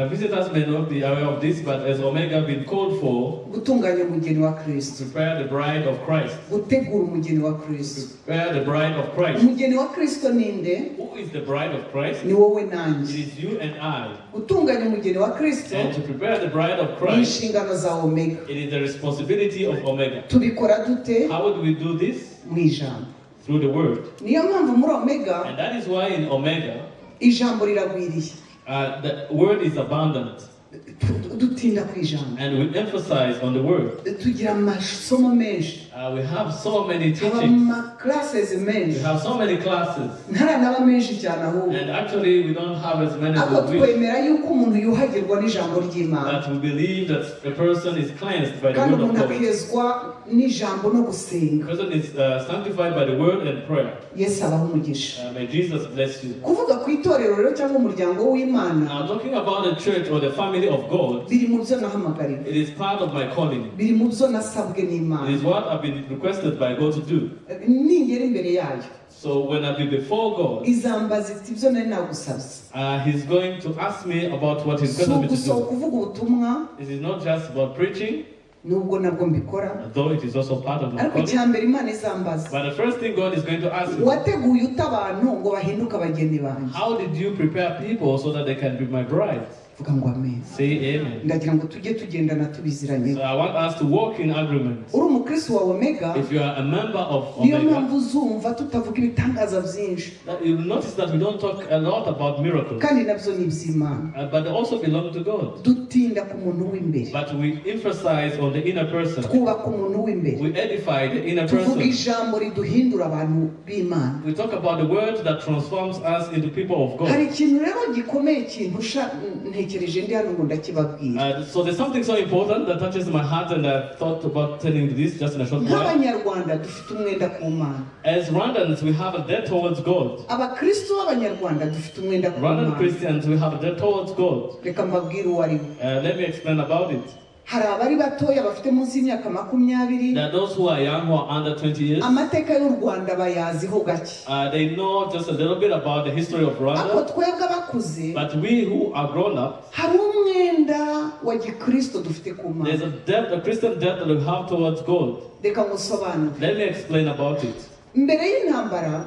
Visitors may not be aware of this, but as Omega been called for, gutunganya umugeni wa Kristo, prepare the bride of Christ. Gutegura umugeni wa Kristo. Prepare the bride of Christ. Umugeni wa Kristo ninde? Who is the bride of Christ? Ni wowe It nanjye. is you and I. Gutunganya umugeni wa Kristo And to prepare the bride of ni Christ, inshingano za Omega. it is the responsibility of Omega. Tubikora dute? How would we do this? Mu ijambo. Through the word. Niyo mpamvu muri Omega And that is why in Omega, ijambo riragwiriye. The word is abundant. Dutinda ku ijambo. And we emphasize on the word. Tugira amasomo menshi. We have so many Haba teachings. ama classes We menshi. have so many classes. Ntaranaba menshi cyane ahubwo. And actually, we don't have as many Ariko as we wish. Twemera yuko umuntu yuhagirwa n'ijambo ry'Imana. But we believe that a person is cleansed by the Kandi word of umuntu God. akezwa n'ijambo no A gusenga. person is sanctified by the word and prayer. Yesu abahe umugisha. May Jesus bless you. Kuvuga ku itorero rero cyangwa umuryango w'Imana Now, talking about the church or the family of God, biri mu byo nahamagariwe. It is part of my calling. Biri mu byo nasabwe It n'Imana. Is what I've been requested by God to do. Ningera imbere yayo So when I be before God, izambaza iti ibyo nari nagusabye. He's going to ask me about what He's Si going me to ugusaba do. kuvuga ubutumwa It is not just about preaching, nubwo nabwo mbikora though it is also part of my ariko calling. icya mbere Imana izambaza But the first thing God is going to ask me, wateguye ute abantu ngo bahinduke abageni banjye? How did you prepare people so that they can be my brides? Vuga ngo amen. Say amen. Ndagira ngo tujye tugendana tubiziranye. So I want us to walk in agreement. Uri umukristo wa Omega If you are a member of niyo Omega, mpamvu uzumva tutavuga ibitangaza byinshi. That you'll notice that we don't talk a lot about miracles, Kandi nabyo ni iby'Imana. But they also belong to God. Dutinda ku muntu w'imbere. But we emphasize on the inner person. Twubaka umuntu w'imbere. We edify the inner Tuvuga person. Ijambo riduhindura abantu b'Imana. We talk about the word that transforms us into people of Hari God. Ikintu rero gikomeye kintusha ntekereje ndi hano ngo ndakibabwira. So there's something so important that touches my heart, and I thought about telling you this just in a short while. Nk'abanyarwanda dufite umwenda ku Mana. As Rwandans, we have a debt towards God. Abakristo b'abanyarwanda dufite umwenda ku Rwandan Mana. Christians, we have a debt towards God. Reka mbabwire uwo ari we. Let me explain about it. Hari abari batoya bafite munsi y'imyaka 20. There are those who are young, who are under 20 years. Amateka y'u Rwanda bayaziho gake. They know just a little bit about the history of Ariko Rwanda. Twebwe abakuze But we who are grown up, hari umwenda wa gikristo dufite ku Mana. There's a debt, a Christian debt that we have towards God. Reka ngusobanure. Let me explain about it. Mbere y'intambara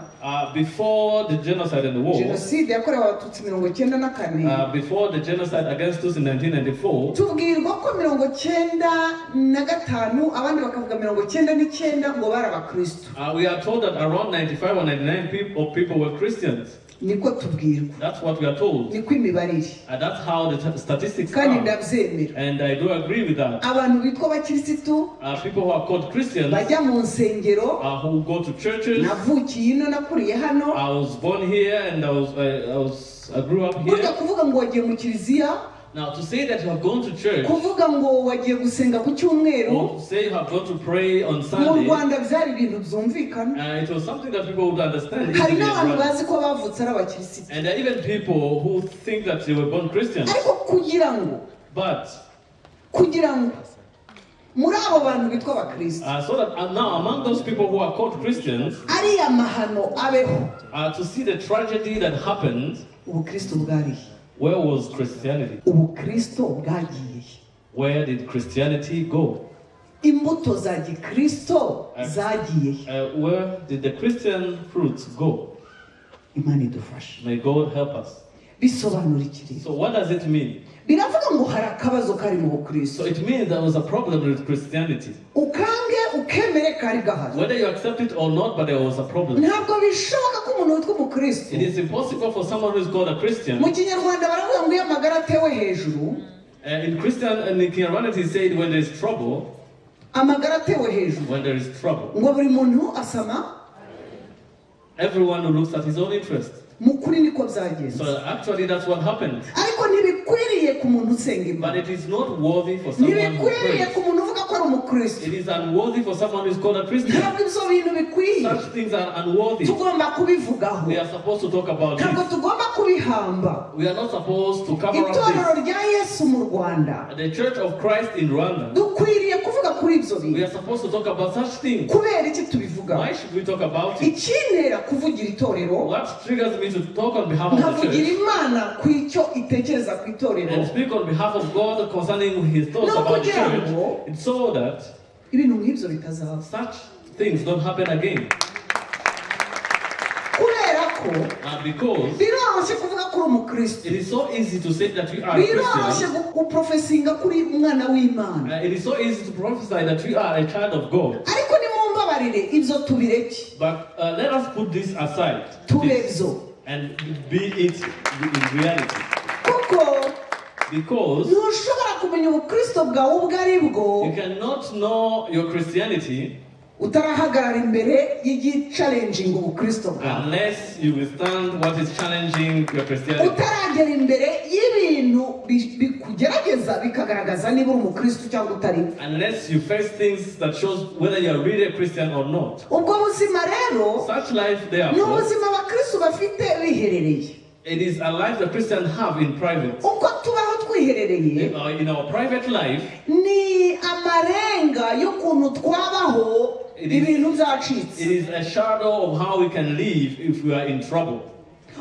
Before the genocide and the war, jenoside yakorewe abatutsi 94 before the genocide against us in 1994, tubwirwa ko 95 abandi bakavuga 99 ngo bari abakristo. We are told that around 95 or 99 people, of people were Christians. Niko tubwirwa. That's what we are told. Niko imibare iri. And that's how the statistics Kandi are. Ndabyemera. And I do agree with that. Abantu bitwa abakirisitu People who are called Christians, bajya mu nsengero who go to churches. Navukiye ino nakuriye hano. I was born here and I grew up Burya here. Kuvuga ngo wagiye mu kiliziya Now, to say that you have gone to church kuvuga ngo wagiye gusenga ku cyumweru or to say you have gone to pray on mu Sunday, Rwanda byari ibintu byumvikana. It was something that people would understand Hari easily in n'abantu Rwanda. Bazi ko bavutse ari abakirisitu. And there are even people who think that they were born Christians. Ariko kugira ngo But kugira ngo muri abo bantu bitwa abakristo so that now among those people who are called Christians, ariya mahano abeho to see the tragedy that happened, ubukristo bwarihe? Where was Christianity? Ubukristo bwagiye he? Where did Christianity go? Imbuto za gikristo zagiye he? Where did the Christian fruits go? Imana idufashe. May God help us. Bisobanura iki rero? So what does it mean? Biravuga ngo hari akabazo kari mu bukristo. So it means there was a problem with Christianity. Ukange ukemere kari gahari. Whether you accept it or not, but there was a problem. Ntabwo bishoboka ko umuntu witwa umukristo It is impossible for someone who is called a Christian. Mu kinyarwanda baravuga ngo iyo amagara atewe hejuru In Christian and in Kinyarwanda, it is said when there is trouble, amagara atewe hejuru when there is trouble, ngo buri muntu asama everyone who looks at his own interest. Mu kuri niko byagenze. So actually, that's what happened. Ariko ntibikwiriye ku muntu usenga But Imana. it is not worthy for someone who Ntibikwiriye prays. Ku muntu uvuga ko ko ari umukristo. It is unworthy for someone who is called a Christian. Ntabwo ibyo bintu bikwiye. Such things are unworthy. Tugomba kubivugaho. We are supposed to talk about Ntabwo this. tugomba kubihamba. We are not supposed to cover up Itorero rya Yesu mu Rwanda this. The Church of Christ in Rwanda, dukwiriye kuvuga kuri ibyo we bintu. are supposed to talk about such things. Kubera iki tubivugaho? Why should we talk about it? Ikintera kuvugira itorero, What triggers me to talk on behalf of the nkavugira church Imana ku icyo itekereza ku itorero, and speak on behalf of God concerning his thoughts No about the kugira church, ngo it's so that ibintu nk'ibyo bitazaba. such things don't happen again. Kubera ko Because biroroshye kuvuga ko uri umukristo, it is so easy to say that we are a biroroshye Christian. guprofesinga kuri umwana w'Imana, It is so easy to prophesy that we are a child of God. ariko nimumbabarire ibyo tubireke, But let us put this aside tube this, byo, and be it in reality. Kuko Because ntushobora kumenya ubukristo bwawe ubwo ari bwo you cannot know your Christianity utarahagarara imbere y'igicalenjinga ubukristo bwawe, unless you withstand what is challenging your Christianity. utaragera imbere y'ibintu bikugerageza bikagaragaza niba uri umukristo cyangwa utari we. Unless you face things that shows whether you are really a Christian or not. Ubwo buzima rero Such life, ni therefore, ubuzima abakristo bafite biherereye. it is a life that Christians have in private. Uko tubaho twiherereye In our private life, ni amarenga y'ukuntu twabaho ibintu byacitse. it is a shadow of how we can live if we are in trouble.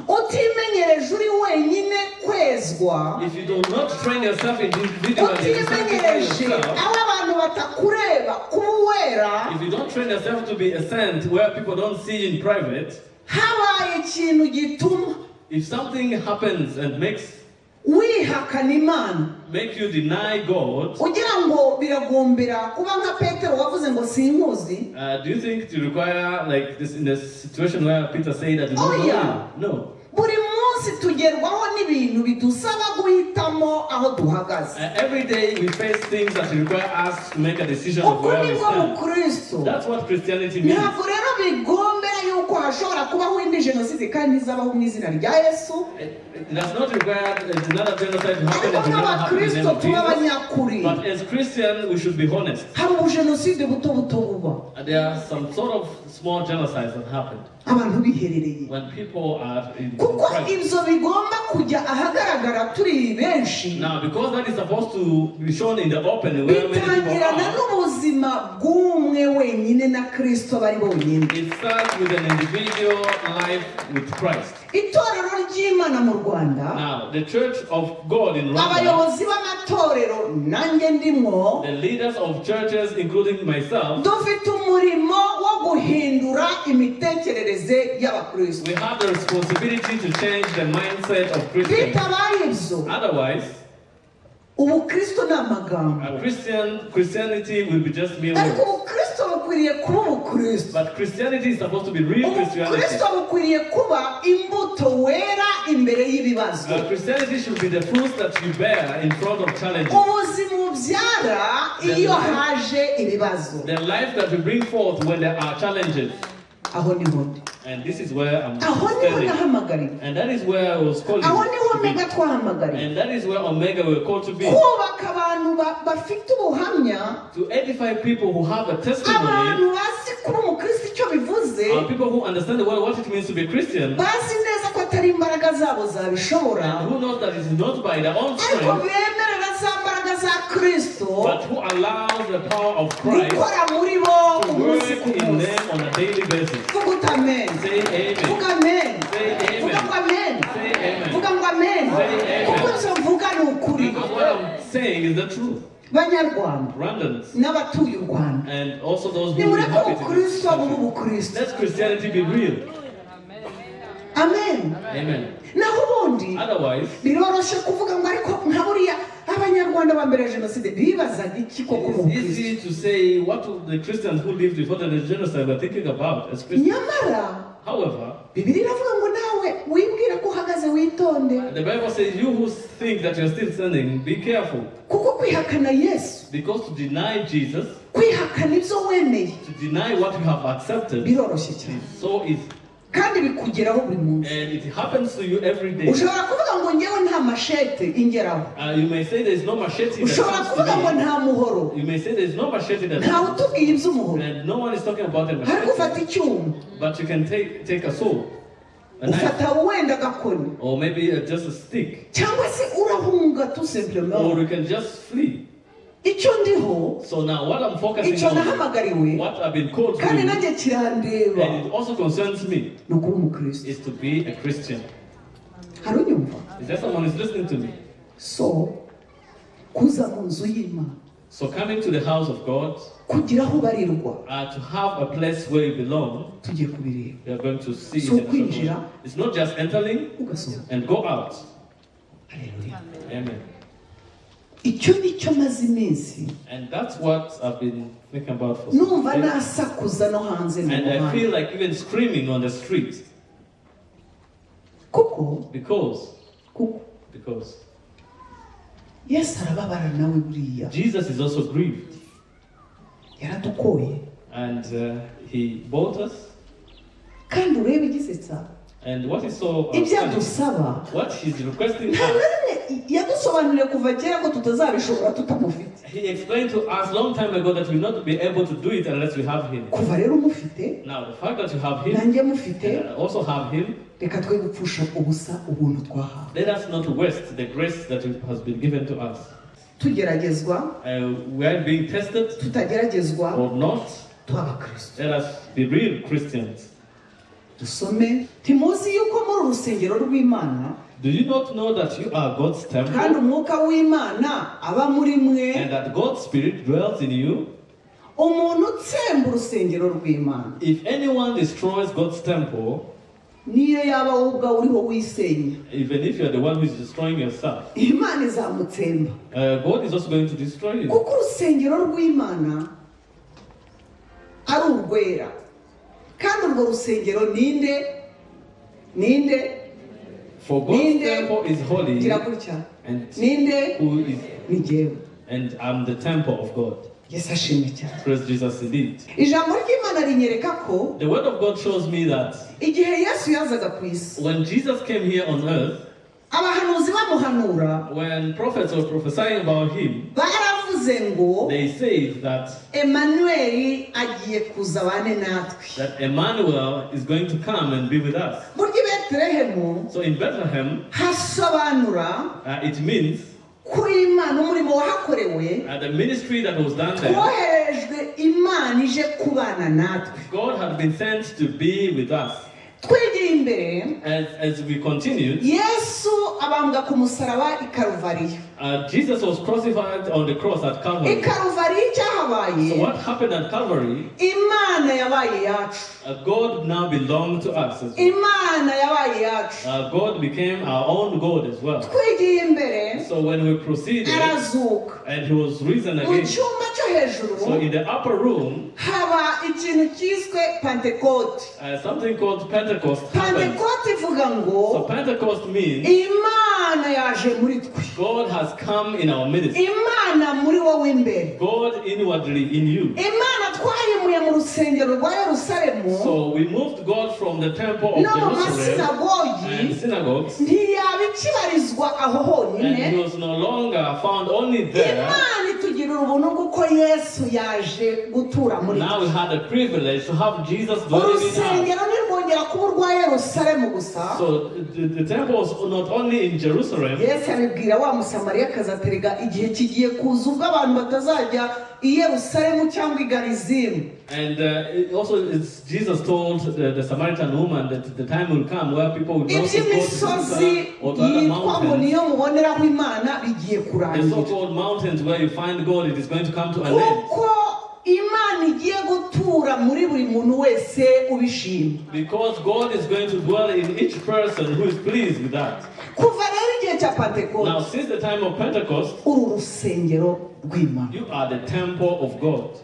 Utimenyereje uri wenyine kwezwa, If you do not train yourself individually to sanctify utimenyereje yourself, aho abantu batakureba kuba uwera, if you don't train yourself to be a saint where people don't see you in private, habaye ikintu gituma if something happens and makes wihakana Imana, make you deny God, ugira ngo biragombera kuba nka Petero wavuze ngo sinkuzi. Do you think to require like this in the situation where Peter said that you don't Oh, know yeah. you? No. Buri munsi tugerwaho n'ibintu bidusaba guhitamo aho duhagaze. Every day we face things that require us to make a decision of Uku where we nibwo stand. bukristo. That's what Christianity means. Ntabwo rero bigombera yuko hashobora kubaho indi jenoside kandi ntizabaho mu izina rya Yesu. It does not require another genocide to happen Ariko that will never happen in the nk'abakristo name of tuba Jesus. abanyakuri. But as Christians, we should be honest. Hari ubujenoside buto buto buba There are some sort of small genocides that happened abantu biherereye, when people are in kuko private. ibyo bigomba kujya ahagaragara turi benshi. Now, because that is supposed to be shown in the open where many people Bitangirana are, n'ubuzima bw'umwe wenyine na Kristo bari bonyine. it starts with an individual life with Christ. Itorero ry'Imana mu Rwanda, Now, the Church of God in Rwanda, abayobozi b'amatorero nanjye ndimwo, the leaders of churches, including myself, dufite umurimo wo guhindura imitekerereze y'abakristo. we have the responsibility to change the mindset of Christians. Bitabaye ibyo, Otherwise, ubukristo ni amagambo, a Christianity will be just mere ariko words. ubukristo bukwiriye kuba ubukristo. But Christianity is supposed to be real Christianity. Ubukristo bukwiriye kuba imbuto wera imbere y'ibibazo. Christianity should be the fruits that you bear in front of challenges. Ubuzima ubyara iyo haje ibibazo. The life that you bring forth when there are challenges. Aho niho ndi, And this is where I'm aho niho standing. nahamagariwe, And that is where I was called aho niho to be. Omega twahamagariwe, And that is where Omega were called to be. kubaka abantu bafite ubuhamya, To edify people who have a testimony, abantu bazi kuba umukristo icyo bivuze, people who understand the word, what it means to be a Christian, bazi neza ko atari imbaraga zabo zabishobora, and who knows that it is not by their own ariko strength, bemerera za mbaraga za Kristo but who allows the power of Christ gukora muri bo to umunsi work ku in munsi. them on a daily basis. Vuga uti amen. Say amen. Vuga amen. Say amen. Vuga ngo amen. Say amen. Vuga ngo amen. Say amen. Kuko ibyo mvuga ni ukuri. Because what I'm saying is the truth. Banyarwanda Rwandans n'abatuye u Rwanda, and also those who nimureke inhabit this ubukristo bube country. ubukristo. Let Christianity be real. Amen. Amen. Naho ubundi Otherwise, biroroshye kuvuga ngo ariko nka buriya abanyarwanda ba mbere ya jenoside bibazaga iki koko mu it is bukristo. easy to say what the Christians who lived before the genocide were thinking about as Christians. Nyamara However, Bibiliya iravuga ngo nawe wibwira ko uhagaze witonde, the Bible says, you who think that you're still standing, be careful. kuko kwihakana Yesu, Because to deny Jesus, kwihakana ibyo wemeye to deny what you have accepted, biroroshye cyane. is so easy. Kandi bikugeraho buri munsi. And it happens to you every day. Ushobora kuvuga ngo ngewe nta machete ingeraho. You may say there's no machete that Ushobora comes kuvuga ngo to me. Nta muhoro. You may say there's no machete that Ntawe utubwiye iby'umuhoro. And no one is talking about a Ariko machete. ufata icyuma. But you can take a saw, a knife, Ufata wenda agakoni. Or maybe just a stick, Cyangwa se urahunga tout simplement. Or you can just flee. Icyo ndiho, So now, what I'm focusing icyo on, nahamagariwe, what I've been called to kandi do, nanjye kirandeba, and it also concerns me, ni ukuba umukristo. Is to be a Christian. Hari unyumva? Is there someone who's listening to me? So kuza mu nzu y'Imana, So coming to the house of God, kugira aho ubarirwa, to have a place where you belong, tugiye kubireba. We are going to see So it in a short kwinjira, while. It's not just entering ugasohoka. And go out. Haleluya. Amen. Icyo ni cyo maze iminsi And that's what I've been thinking about for some numva days. Nasakuza no hanze mu And I muhanda. Feel like even screaming on the street Kuko because kuko because Yesu arababara nawe buriya. Jesus is also grieved Yaradukoye. And he bought us. Kandi urebe igisetsa, And what is so ibyo funny, adusaba, what he's requesting nta us, na rimwe yadusobanuriye kuva kera ko tutazabishobora tutamufite. He explained to us long time ago that we will not be able to do it unless we have him. Kuva rero umufite, Now, the fact that you have him, nanjye mufite, and I also have him, reka twe gupfusha ubusa ubuntu twahawe. Let us not waste the grace that has been given to us. Tugeragezwa, We are being tested tutageragezwa, or not, tuba abakristo. Let us be real Christians. Dusome. Ntimuzi yuko muri uru rusengero rw'Imana, Do you not know that you are God's kandi temple umwuka w'Imana aba muri mwe? And that God's Spirit dwells in you? Umuntu utsemba urusengero rw'Imana, If anyone destroys God's temple, niyo yaba wowe ubwawe uriho wisenya, even if you are the one who is destroying yourself, Imana izamutsemba. God is also going to destroy you. Kuko urusengero rw'Imana ari urwera, kandi urwo rusengero ninde? Ninde? For God's Ninde? Temple is holy, Gira gutya. And Ninde? Who is Ni jyewe. And I'm the temple of God. Yesu ashimwe cyane. Praise Jesus indeed. Ijambo ry'Imana rinyereka ko The word of God shows me that igihe Yesu yazaga ku isi, when Jesus came here on earth, abahanuzi bamuhanura, when prophets were prophesying about him, baravuze ngo they said that Emanuweli agiye kuza abane natwe. That Emmanuel is going to come and be with us. Burya i Betelehemu So in Bethlehem, hasobanura it means ko Imana umurimo wahakorewe, the ministry that was done there, twoherejwe Imana ije kubana natwe. God had been sent to be with us. Twegeye imbere, As we continued, Yesu abambwa ku musaraba i Karuvariyo. Jesus was crucified on the cross at I Calvary. Karuvariyo icyahabaye, So what happened at Calvary, Imana yabaye iyacu. God now belonged to us as well. Imana yabaye iyacu. God became our own God as well. Twigiye imbere, So when we proceeded, arazuka. And he was risen Mu again. Cyumba cyo hejuru So in the upper room, haba ikintu cyiswe Pantekote. Something called Pentecost happened. Pantekote ivuga ngo So Pentecost means Imana yaje muri twe. God has come in our midst. Imana muri wowe imbere. God inwardly in you. Imana twayimuye mu rusengero rwa Yerusalemu So we moved God from the temple of no mu Jerusalem masinagogi, and synagogues, ntiyaba ikibarizwa aho honyine. And he was no longer found only there. Imana itugirira ubuntu bw'uko Yesu yaje gutura muri Now we twe. Had the privilege to have Jesus dwelling in us. Urusengero ntirwongera kuba urwa Yerusalemu gusa. So the temple was not only in Jerusalem. Yesu abibwira wa Musamariyakazi aterega igihe kigiye kuza ubwo abantu batazajya i Yerusalemu cyangwa i Garizimu. And it also, Jesus told the Samaritan woman that the time will come where people will not go to Iby'imisozi Jerusalem or to other yitwa ngo mountains. niyo muboneraho Imana bigiye The kurangira, so-called mountains where you find God, it is going to come to an end. Kuko Imana igiye gutura muri buri muntu wese ubishima. Because God is going to dwell in each person who is pleased with that. Kuva rero igihe cya Pantekote, Now, since the time of Pentecost, uru rusengero rw'Imana. You are the temple of God.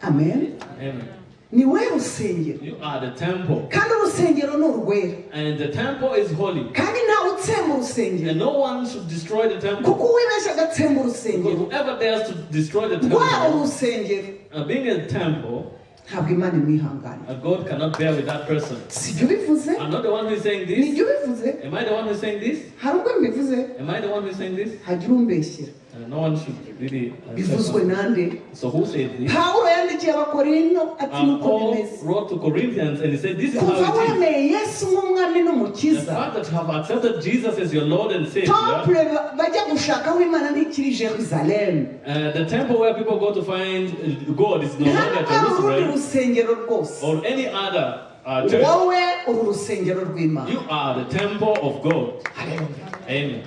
Amen. Amen. Ni we rusengero. You are the temple. Kandi urusengero ni urwera. And the temple is holy. Kandi ntawe utsemba urusengero. And no one should destroy the temple. Kuko uwibeshya agatsemba Because urusengero, whoever dares to destroy the rwaba temple, urusengero, being a temple, Ntabwo Imana imwihanganira. God cannot bear with that person. Si ibyo bivuze. I'm not the one who is saying Ni this. ibyo bivuze. Am I the one who is saying this? Hari ubwo mbivuze. Am I the one who is saying this? Hagira umbeshyera. No one should really. Bivuzwe Say nande? so who said this? Pawulo yandikiye Abakorinto ati nuko Paul bimeze. wrote to Corinthians and he said, "This is Kuva how it is." wemeye Yesu nk'umwami The n'umukiza, fact that you have accepted Jesus as your Lord and Savior, temple bajya gushakaho Imana ntikiri Jerusalem. The temple where people go to find God is no Nta longer nubwo ari urundi Jerusalem rusengero rwose. or any other church. Wowe uru rusengero rw'Imana. You are the temple of God. Haleluya. Amen.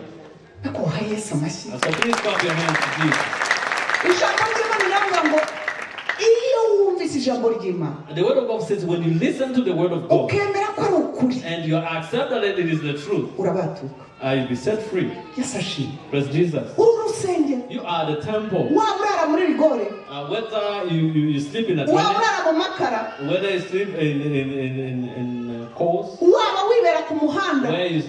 Ariko waha Yesu amashyi. So please clap your hands to Jesus. Ijambo ry'Imana riravuga ngo iyo wumvise ijambo ry'Imana, The word of God says when you listen to the word of God ukemera ko ari ukuri, and you accept that it is the truth, urabatuka. You'll be set free. Yesu ashimwe. Praise Jesus. Uru rusengero, You are the temple. waba urara muri rigore, Whether you sleep in a waba toilet, urara mu makara, whether you sleep in coals, waba wibera ku muhanda, where you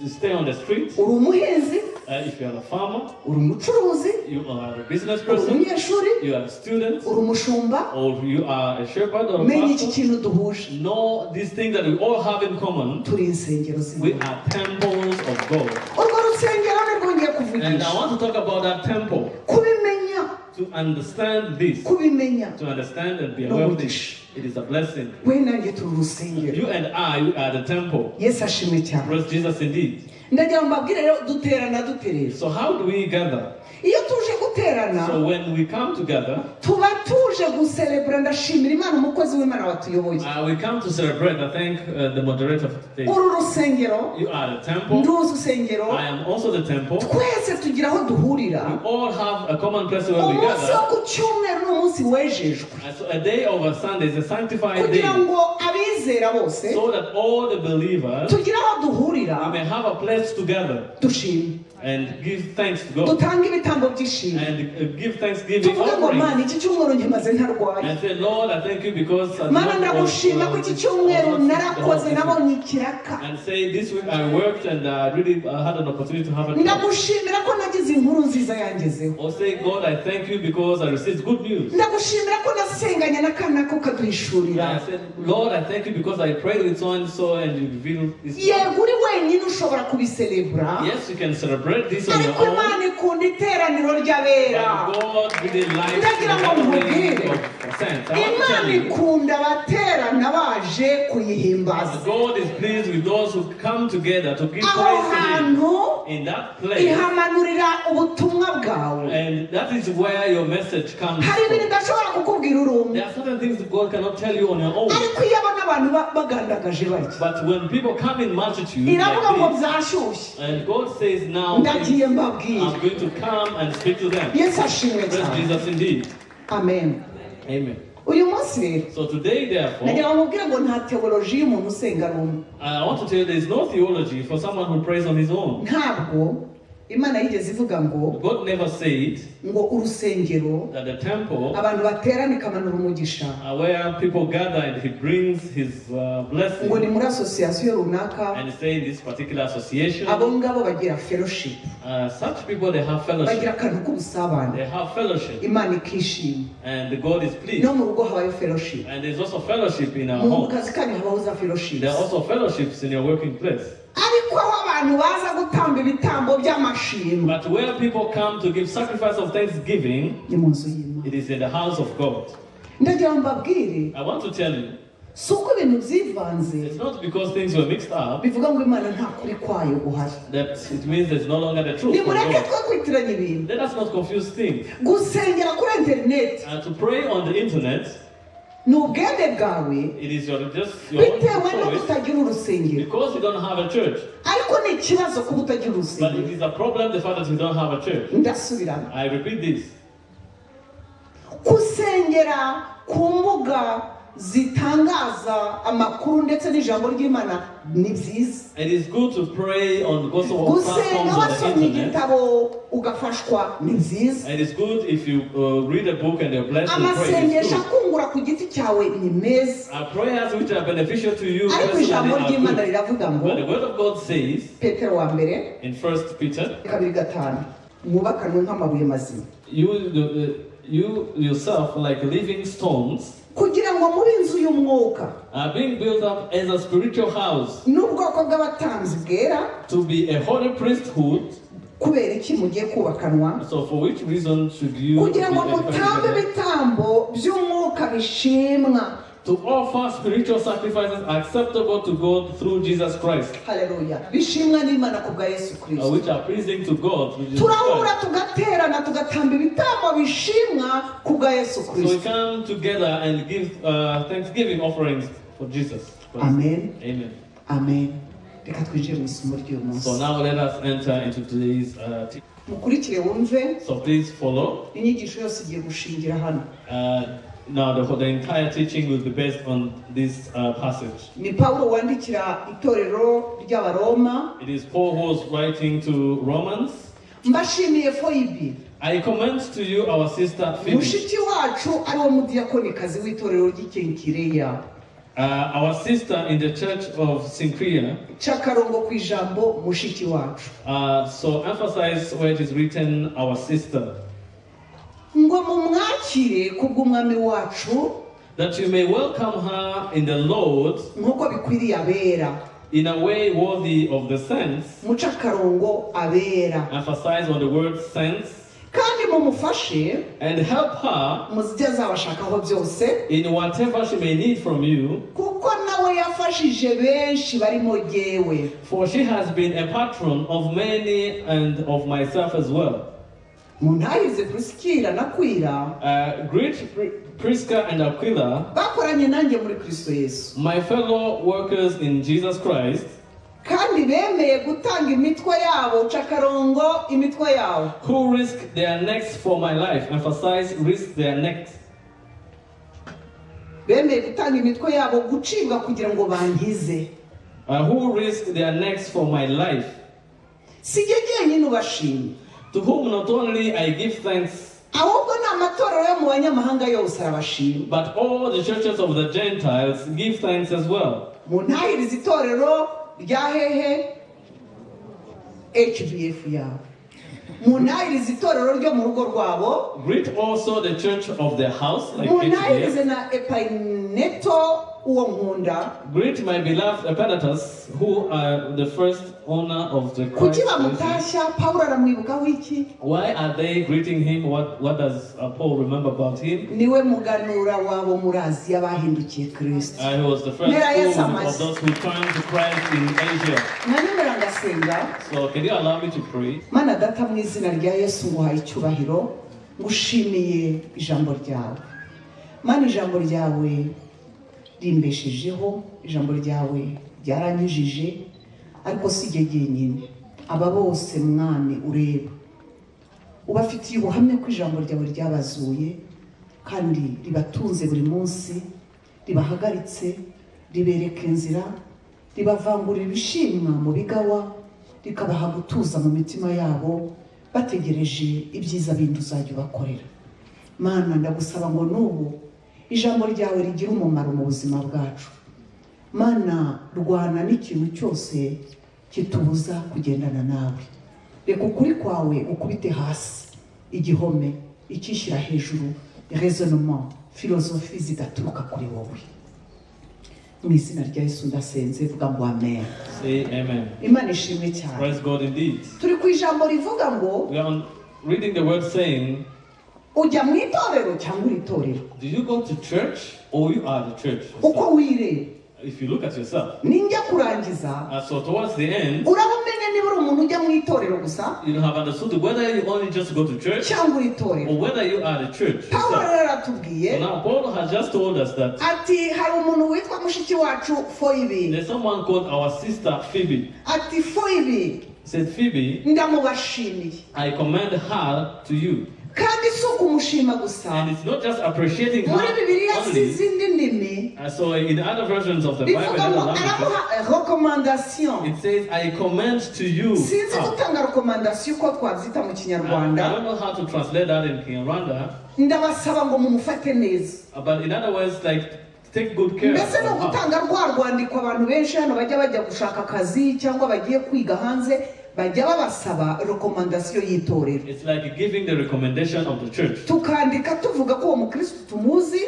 stay on the street, uri umuhinzi, if you are a farmer, uri umucuruzi, you are a business uri person, umunyeshuri, you are a student, uri umushumba, or you are a shepherd or a menya iki pastor. kintu duhuje. Know this thing that we all have in common. Turi insengero We z'Imana. are temples of God. Urwo rusengero nirwo ngiye And kuvugisha. I want to talk about that temple. Kubimenya, To understand this, kubimenya, to understand and be aware of this, it is a blessing. we nanjye turi urusengero. You and I, we are the temple. Yesu ashimwe cyane. Praise Jesus indeed. Ndagira ngo mbabwire rero duterana dute rero. So how do we gather? Iyo tuje guterana, So when we come together, tuba tuje guserebura. Ndashimira Imana umukozi w'Imana watuyoboye. We come to celebrate. I thank the moderator for today. Uru rusengero, You are the temple. nduzi urusengero, I am also the temple. twese tugira aho duhurira. We all have a common place where we Umunsi wo gather. ku cyumweru ni umunsi wejejwe So a day of a Sunday is a sanctified day, kugira ngo abizera bose so that all the believers tugire aho duhurira, we may have a place together dushime, and give thanks to God dutange ibitambo by'ishimwe, and give thanksgiving tuvuge ngo offerings Mana iki cyumweru nkimaze ntarwaye, and say, Lord, I thank you because I did Mana not ndagushima ko iki cyumweru narakoze nabonye ikiraka, and say this week I worked and I really had an opportunity to have a job. Ndagushimira ko nagize inkuru nziza yangezeho, Or say, God, I thank you because I received good news. Ndagushimira ko nasenganye n'akana ko And I kaduhishurira. said, Lord, I thank you because I prayed with so and so and you revealed this. Yego uri wenyine ushobora kubiserebura, Yes, you can celebrate this on your ariko own. Imana ikunda iteraniro ry'abera. But God really likes the Ndagira ngo gathering nkubwire, of saints. I want to Imana tell you, ikunda abaterana baje kuyihimbaza. God is pleased with those who come together to give Aho praise to Him. hantu In that place, ihamanurira ubutumwa bwawe. and that is where your message comes Hari ibintu from. idashobora kukubwira uri umwe, There are certain things that God cannot tell you on your own. ariko iyo abona abantu bagandagaje batya, But when people come in multitude iravuga ngo like this, byashyushye, and God says now, ndagiye mbabwira. I'm going to come and speak to them. Yesu ashimwe Praise cyane. Jesus indeed. Amen. Amen. Uyu munsi rero So today, therefore, nagira ngo mubwire ngo nta teoloji y'umuntu usenga ari umwe. I want to tell you there is no theology for someone who prays on his own. Ntabwo Imana yigeze ivuga ngo God never said ngo urusengero that the temple abantu baterana ikamanura umugisha, where people gather and he brings his ngo ni blessing muri asosiyasiyo runaka, and say in this particular association, abo ngabo bagira fellowship, such people they have bagira fellowship. akantu k'ubusabane, They have fellowship Imana ikishima. and God is pleased. No mu rugo habayo fellowship, And there's also fellowship in our mu home. kazi kanyu habaho za fellowships, There are also fellowships in your working place. ariko aho abantu baza gutamba ibitambo by'amashimwe But where people come to give sacrifice of thanksgiving, ni mu nzu y'Imana. it is in the house of God. Ndagira ngo mbabwire, I want to tell you, si uko ibintu byivanze it's not because things were mixed up bivuga ngo Imana nta kuri kwayo guhari. that it means there's no longer the truth. From Nimureke God. twe kwitiranya ibintu. Let us not confuse things. Gusengera kuri interineti To pray on the internet, ni ubwende bwawe, it is your just your own bitewe no choice kutagira urusengero, because you don't have a church. ariko ni ikibazo kuba utagira But urusengero. it is a problem the fact that you don't have a church. Ndasubiramo, I repeat this. gusengera ku mbuga zitangaza amakuru ndetse n'ijambo ry'Imana ni byiza. It is good to pray on gospel Gusenga platforms on the wasomye internet. igitabo ugafashwa ni byiza. It is good if you read a book and you're blessed to pray. It's Amasengesho good. akungura ku giti cyawe ni meza, Prayers which are beneficial to you ariko personally ijambo are ry'Imana good. riravuga ngo, But the word of God says Petero wa mbere in 1 Peter, 2:5, mwubakanwe nk'amabuye mazima, you yourself like living stones, kugira ngo Kugira ngo mube inzu y'umwuka. Being built up as a spiritual house. N'ubwoko bw'abatambyi bwera. To be a holy priesthood. Kubera iki mugiye kubakanwa? So for which reason should you kugira ngo mutambe ibitambo by'umwuka bishimwa? To offer spiritual sacrifices acceptable to God through Jesus Christ. Hallelujah. Bishimwa n'Imana ku bwa Yesu Kristo. Which are pleasing to God through Jesus Turahura Christ. Tugaterana tugatamba ibitambo bishimwa ku bwa Yesu Kristo. So we come together and give thanksgiving offerings for Jesus Christ. Amen. Amen. Amen. Reka twinjire mu isomo ry'uyu munsi. So now let us enter into today's teaching. Mukurikire wumve. So please follow. Inyigisho yose igiye gushingira hano. Now the entire teaching will be based on this passage. Ni Paulo wandikira itorero ry'Abaroma. It is Paul who was writing to Romans. Mbashimiye Foibi. I commend to you our sister Phoebe. Mushiki wacu ari wo mudiyakonikazi w'itorero ry'Ikenkireya. Our sister in the church of Cenchrea. Cakarongo ku ijambo mushiki wacu. So emphasize where it is written our sister. Ngo mumwakire kubw'umwami wacu, that you may welcome her in the Lord, nkuko bikwiriye abera, in a way worthy of the saints. Mucakarongo abera. Emphasize on the word saints. Kandi mumufashe, and help her muzijya azabashakaho byose, in whatever she may need from you, kuko nawe yafashije benshi barimo jyewe. For she has been a patron of many and of myself as well. Muntahize Priskila na Aquila, greet Prisca and Aquila, bakoranye nanjye muri Kristo Yesu, my fellow workers in Jesus Christ, kandi bemeye gutanga imitwe yabo, cakarongo imitwe yabo, who risk their necks for my life. Emphasize risk their necks. Bemeye gutanga imitwe yabo gucibwa kugira ngo bankize. Who risk their necks for my life. Sijye jyenyine ubashimye. To whom not only I give thanks, ahubwo n'amatorero yo mu banyamahanga yose arabashima. But all the churches of the Gentiles give thanks as well. Muntahirize itorero rya hehe HBF yabo. Muntahirize itorero ryo mu rugo rwabo. Greet also the church of the house, like Muntahirize HBF. na Epaineto uwo nkunda. Greet my beloved Epainetus, who are the first owner of the Christ. Kuki bamutashya? Paulo aramwibukaho iki? Why are they greeting him? What does Paul remember about him? Niwe muganura wabo muri Aziya bahindukiye Kristo. He was the first of those who turned to Christ in Asia. Mwanyemera ngasenga. So can you allow me to pray? Mana data mu izina rya Yesu nguhaye icyubahiro, ngushimiye ijambo ryawe. Mana ijambo ryawe rimbeshejeho, ijambo ryawe ryaranyujije, ariko si jye jyenyine. Aba bose mwami ureba ubafitiye ubuhamya ko ijambo ryawe ryabazuye kandi ribatunze buri munsi, ribahagaritse, ribereka inzira, ribavangurira ibishimwa mu bigawa, rikabaha gutuza mu mitima yabo bategereje ibyiza bindi uzajya ubakorera. Mana ndagusaba ngo n'ubu ijambo ryawe rigira umumaro mu buzima bwacu. Mana rwana n'ikintu cyose kitubuza kugendana nawe. Reka ukuri kwawe ukubite hasi igihome, ikishyira hejuru, raisonnement, philosophie zidaturuka kuri wowe. Mu izina rya Yesu ndasenze, vuga ngo amen. Say amen. Imana ishimwe cyane. Praise God indeed. Turi ku ijambo rivuga ngo we are reading the word saying, ujya mu itorero cyangwa uri itorero? Do you go to church or you are the church? Uko wireba. If you look at yourself. Ninjya kurangiza. So towards the end, urabamenye niba uri umuntu ujya mu itorero gusa. You have understood whether you only just go to church cyangwa uri itorero. Or whether you are the church. Paulo aratubwiye. So now Paul has just told us that. Ati hari umuntu witwa mushiki wacu Phoebe. There's someone called our sister Phoebe. Ati Phoebe. Said Phoebe. Ndamubashimiye. I commend her to you. Kandi si ukumushima gusa. And it's not just appreciating her Muri Bibiliya only. z'izindi ndimi. So in other versions of the Bible, bivuga ngo aramuha recommandation. It says, I commend to you. Sinzi gutanga recommandation uko twabyita mu Kinyarwanda. I don't know how to translate that in Kinyarwanda. Ndabasaba ngo mumufate neza. But in other words, like take good care. Mbese ni ugutanga rwa rwandiko abantu benshi hano bajya bajya gushaka akazi cyangwa bagiye kwiga hanze. Bajya babasaba recommandation y'itorero. It's like giving the recommendation of the church. Tukandika tuvuga ko uwo mukristo tumuzi.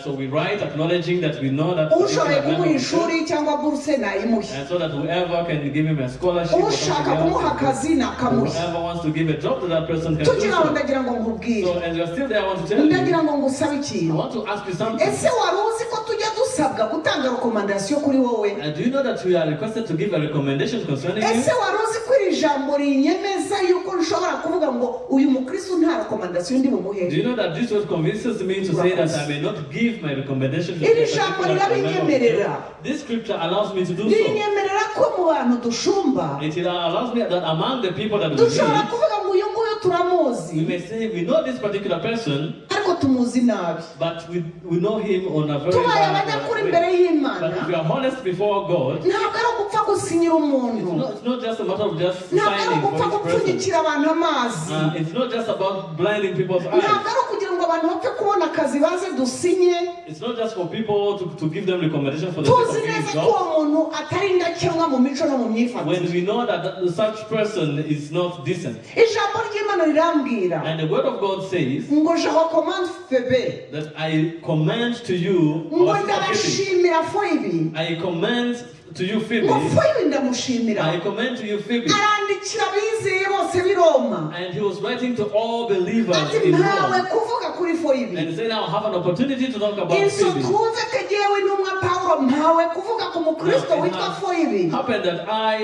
So we write acknowledging that we know that Ushoboye particular member kumuha of the ishuri church, cyangwa buruse nayimuhe. and so that whoever can give him a scholarship or Ushaka something kumuha else, akazi nakamuhe. whoever wants to give a job to that person can do Tukiri aho so. ndagira ngo nkubwire, So as you're still there, I want to tell you, ndagira ngo ngusabe I ikintu. want to ask you something. Ese wari uzi ko tujya dusabwa gutanga rekomandasiyo kuri wowe? Do you know that we are requested to give a recommendation concerning you? Ese wari uzi ko iri jambo rinyemeza yuko nshobora kuvuga ngo uyu mukristo nta rekomandasiyo ndi bumuhe? Do you know that this word convinces me to say that I may not give my recommendation to Iri a jambo particular member of the rirabinyemerera. church? This scripture allows me to do so. Rinyemerera ko mu bantu dushumba It allows me that among the people that we dushobora meet, kuvuga ngo uyu nguyu turamuzi, we may say we know this particular person, ariko tumuzi nabi. but we know him on a very Tubaye bad abanyakuri way. imbere y'Imana, But if we are honest before God, ntabwo ari ugupfa gusinyira umuntu, it's not just a matter of just ntabwo ari signing for ugupfa each person. gupfunyikira abantu amazi, It's not just about blinding people's eyes. ntabwo ari ukugira ngo abantu bapfe kubona akazi baze dusinye. It's not just for people to give them recommendation for the sake Tuzi of giving neza ko jobs. uwo muntu atari indakemwa mu mico no mu myifatire. When we know that such person is not decent. Ijambo ry'Imana rirambwira And the word of God says ngo je recommande Phoebe, that I commend to you, ngo our sister Phoebe. ndabashimira Phoebe, I commend to you Phoebe. ngo Phoebe ndamushimira. I commend to you Phoebe. Arandikira abizeye bose b'i Roma And he was writing to all believers ati in mpawe Rome. kuvuga kuri Phoebe. And he said, now I have an opportunity to talk about Inzu Phoebe. twumve ko jyewe intumwa Pawulo mpawe kuvuga ku mukristo Now, it witwa has Phoebe. happened that I,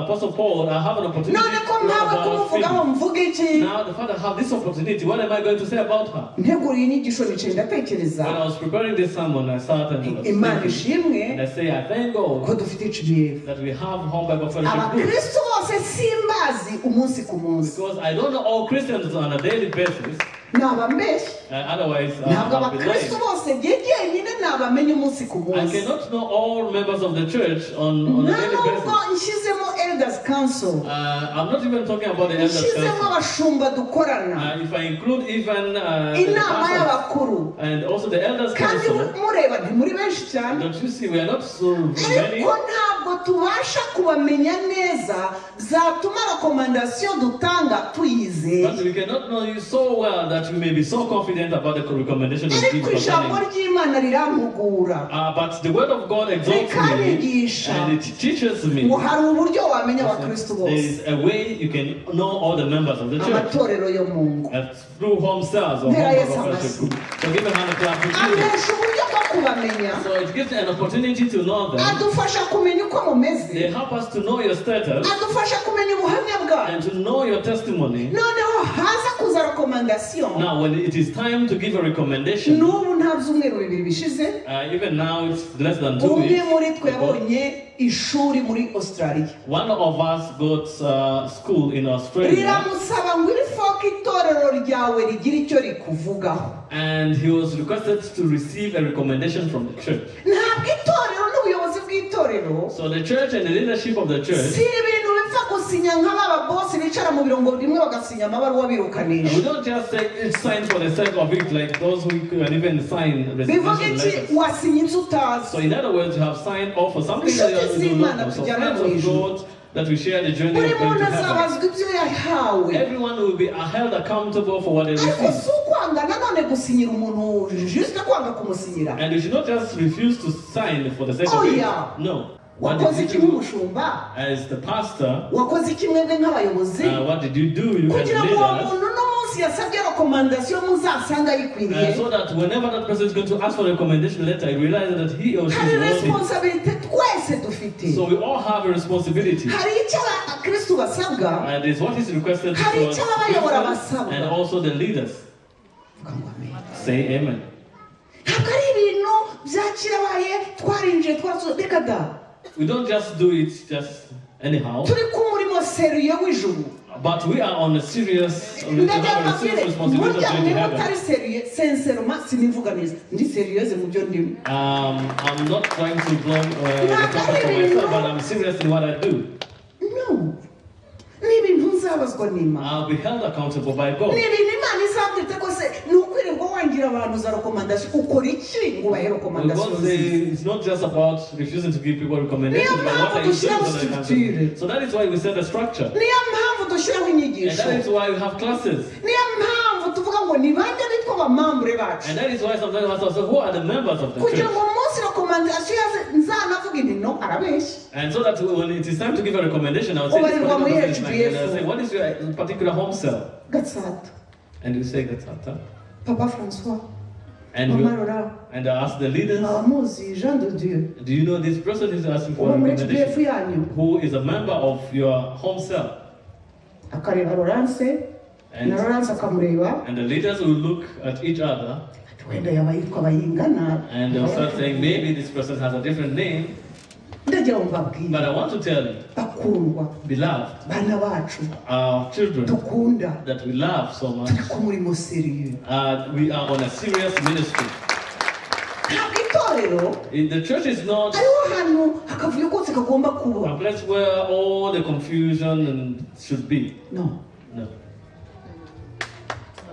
Apostle Paul, I have an opportunity None to ko talk mpawe about kumuvugaho Phoebe. mvuga iki? Now the father have this opportunity. What am I going to say about her? Nteguriye inyigisho nicaye ndatekereza. When I was preparing this sermon, I sat and was Imana thinking, ishimwe and I say, I thank ko God dufite HBF. that we have Home Bible Fellowship group. Abakristo bose simbazi umunsi ku munsi. Because I don't know all Christians on a daily basis. Naba mbeshya. Otherwise, Ntabwo I'll be lying. abakristo bose jye jyenyine nabamenya umunsi ku I munsi. cannot know all members of the church on a Nta daily nubwo basis. nshyizemo elders council, I'm not even talking about the elders nshyizemo council. abashumba dukorana, If I include even the inama pastors y'abakuru, and also the elders kandi council, mureba ntimuri benshi cyane, don't you see we are not so many? ariko ntabwo tubasha kubamenya neza byatuma rekomandasiyo dutanga tuyizeye. But we cannot know you so well that you may be so confident about the recommendation you give Ariko ijambo concerning. ry'Imana rirampugura, But the word of God exalts me rikanyigisha and it teaches me. ngo hari uburyo wamenya abakristo There bose, is a way you can know all the members of the church. amatorero yo mu ngo. Through home cells or Ntera home Yesu Bible fellowship amashyi. group. So give a hand clap to Jesus. Ampesha uburyo bwo kubamenya, So it gives an opportunity to know them. adufasha kumenya uko mumeze, They help us to know your status adufasha kumenya ubuhamya bwawe. and to know your testimony. Noneho haza kuza rekomandasiyo. Now, when it is time to give a recommendation, N'ubu nta byumweru bibiri bishize, even now it's less than 2 umwe weeks. muri twe ago, yabonye ishuri muri Australia, One of us got school in Australia, riramusaba ngo iri foke itorero ryawe rigire icyo rikuvugaho. and he was requested to receive a recommendation from the church. Ntabwo itorero n'ubuyobozi bw'itorero So the church and the leadership of the church, si ibintu bipfa gusinya nka ba babosi bicara mu biro ngo rimwe bagasinya amabaruwa birukanisha. we don't just say it's signed for the sake of it, like those who can even sign Bivuga resignation iki? letters. Wasinya ibyo utazi. So in other words, you have signed off for something that you do not know. So friends of God, that we share the journey Buri of going muntu to heaven. azabazwa ibyo yahawe. Everyone will be held accountable for what they Ariko receive. si ukwanga nanone gusinyira umuntu juste kwanga kumusinyira. And you should not just refuse to sign for the sake Oh, of it. yeah. No. What Wakoze did iki you do nk'umushumba? as the pastor? Wakoze iki mwebwe nk'abayobozi? What did you do you as Kugira ngo uwo leaders? muntu n'umunsi yasabye rekomandasiyo muzasanga ayikwiriye. So that whenever that person is going to ask for a recommendation letter, he realizes that he or she Hari is worthy. responsabilite twese dufite. So we all have a responsibility. Hari icyo abakristu basabwa, And it's what is requested hari to us icyo ababayobora Christians basabwa. and also the leaders. Vuga ngo amen. Say amen. Ntabwo ari ibintu byakirabaye twarinjiye twarasohoye reka da. We don't just do it just anyhow, Turi ku murimo seriye w'ijuru. but we are on a serious, we Ndagira have a mbabwire, serious responsibility of burya going to niba heaven. utari seriye senseroma sinivuga neza ndi seriyeze mu byo ndimo. I'm not trying to blow the trumpet for myself, but I'm serious in what I do. No, ni ibintu nzabazwa n'Imana. I'll be held accountable by God. Ni ibintu Imana izabwira rwose, ni ukwirirwa wangira abantu za rekomandasiyo ukora iki ngo ubahe When rekomandasiyo God nziza? says it's not just about refusing to give people recommendations, but what are you doing so that they can do? So that is why we set a structure. Niyo mpamvu dushyiraho And inyigisho. that is why we have classes. Niyo mpamvu tuvuga ngo ni bande bitwa abamambure bacu. And that is why sometimes I ask ourselves, who are the members of the Kugira church? ngo umunsi recommendation yaze nzanavuga nti no arabeshya. And so that when it is time to give a recommendation, I would say, this Ubarirwa muri particular person is mine. And I HBF. say, what is your particular home cell? Gatsata. And you say, Gatsata. Papa Francois. And Mama Laura. and I ask the leaders, Abamuzi Jean de Dieu. do you know this person is asking for Uba a muri recommendation? HBF yanyu. Who is a member of your home cell? Akareba Laurence, And, na Laurence akamureba. and the leaders will look at each other Ati wenda yaba yitwa Bayingana. and they'll start saying, maybe this person has a different name. Ndagira ngo mbabwire. But I want to tell you, Bakundwa, beloved, bana bacu our children dukunda, that we love so much, turi ku murimo serieux. We are on a serious ministry. Ntabwo itorero The church is not hariho ahantu akavuyo kose kagomba kuba. a place where all the confusion and should be. No. No.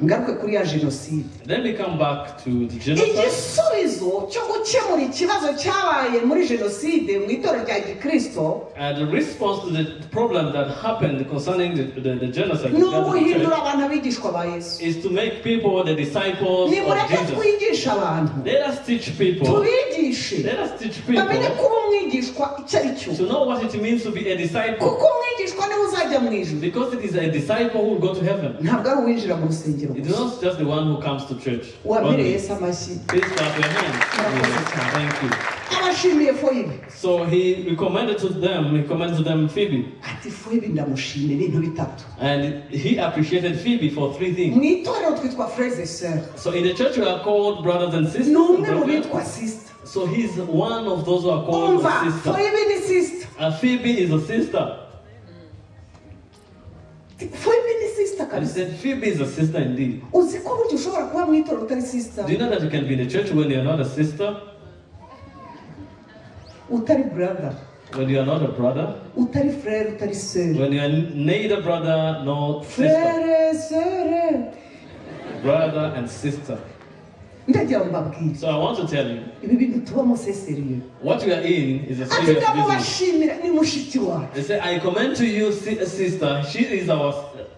Ngaruke kuri ya jenoside. Then we come back to the genocide. Igisubizo cyo gukemura ikibazo cyabaye muri jenoside mu itorero rya gikristo The response to the problem that happened concerning the genocide ni in the church uguhindura abantu abigishwa ba Yesu. is to make people the disciples of Nimureke Jesus. twigishe abantu, Let us teach people. tubigishe Let us teach bamenye people kuba umwigishwa icyo ari cyo, to know what it means to be a disciple. kuko umwigishwa niwe uzajya mu ijuru, Because it is a disciple who will go to heaven. ntabwo ari uwinjira mu rusengero It is gusa. not just the one who comes to church. Wabire Only. Yesu amashyi. Please clap your hands. Thank you. Abashimiye Foyibe. So he recommended to them, Phoebe. Ati Foyibe ndamushimira ibintu bitatu. And he appreciated Phoebe for three things. Mu itorero twitwa frères et sœurs. So in the church we are called brothers and sisters. Ni umwe mu bitwa sister. So he's one of those who are called Umva, a sister. Foyibe ni sister. Phoebe is a sister. Foyibe ni sister And he kabisa. said Phoebe is a sister indeed. Uzi ko burya ushobora kuba mu itorero utari sister? Do you know that you can be in the church when you are not a sister? Utari brother. When you are not a brother? Utari frère, utari sœur. When you are neither brother nor sister. Frère, sœur. Brother and sister. Ndagira ngo mbabwire. So I want to tell you, Ibi bintu tubamo c'est sérieux. what we are in is a Ati serious business. ndamubashimira ni mushiki wacu. They say, I commend to you, sister. She is our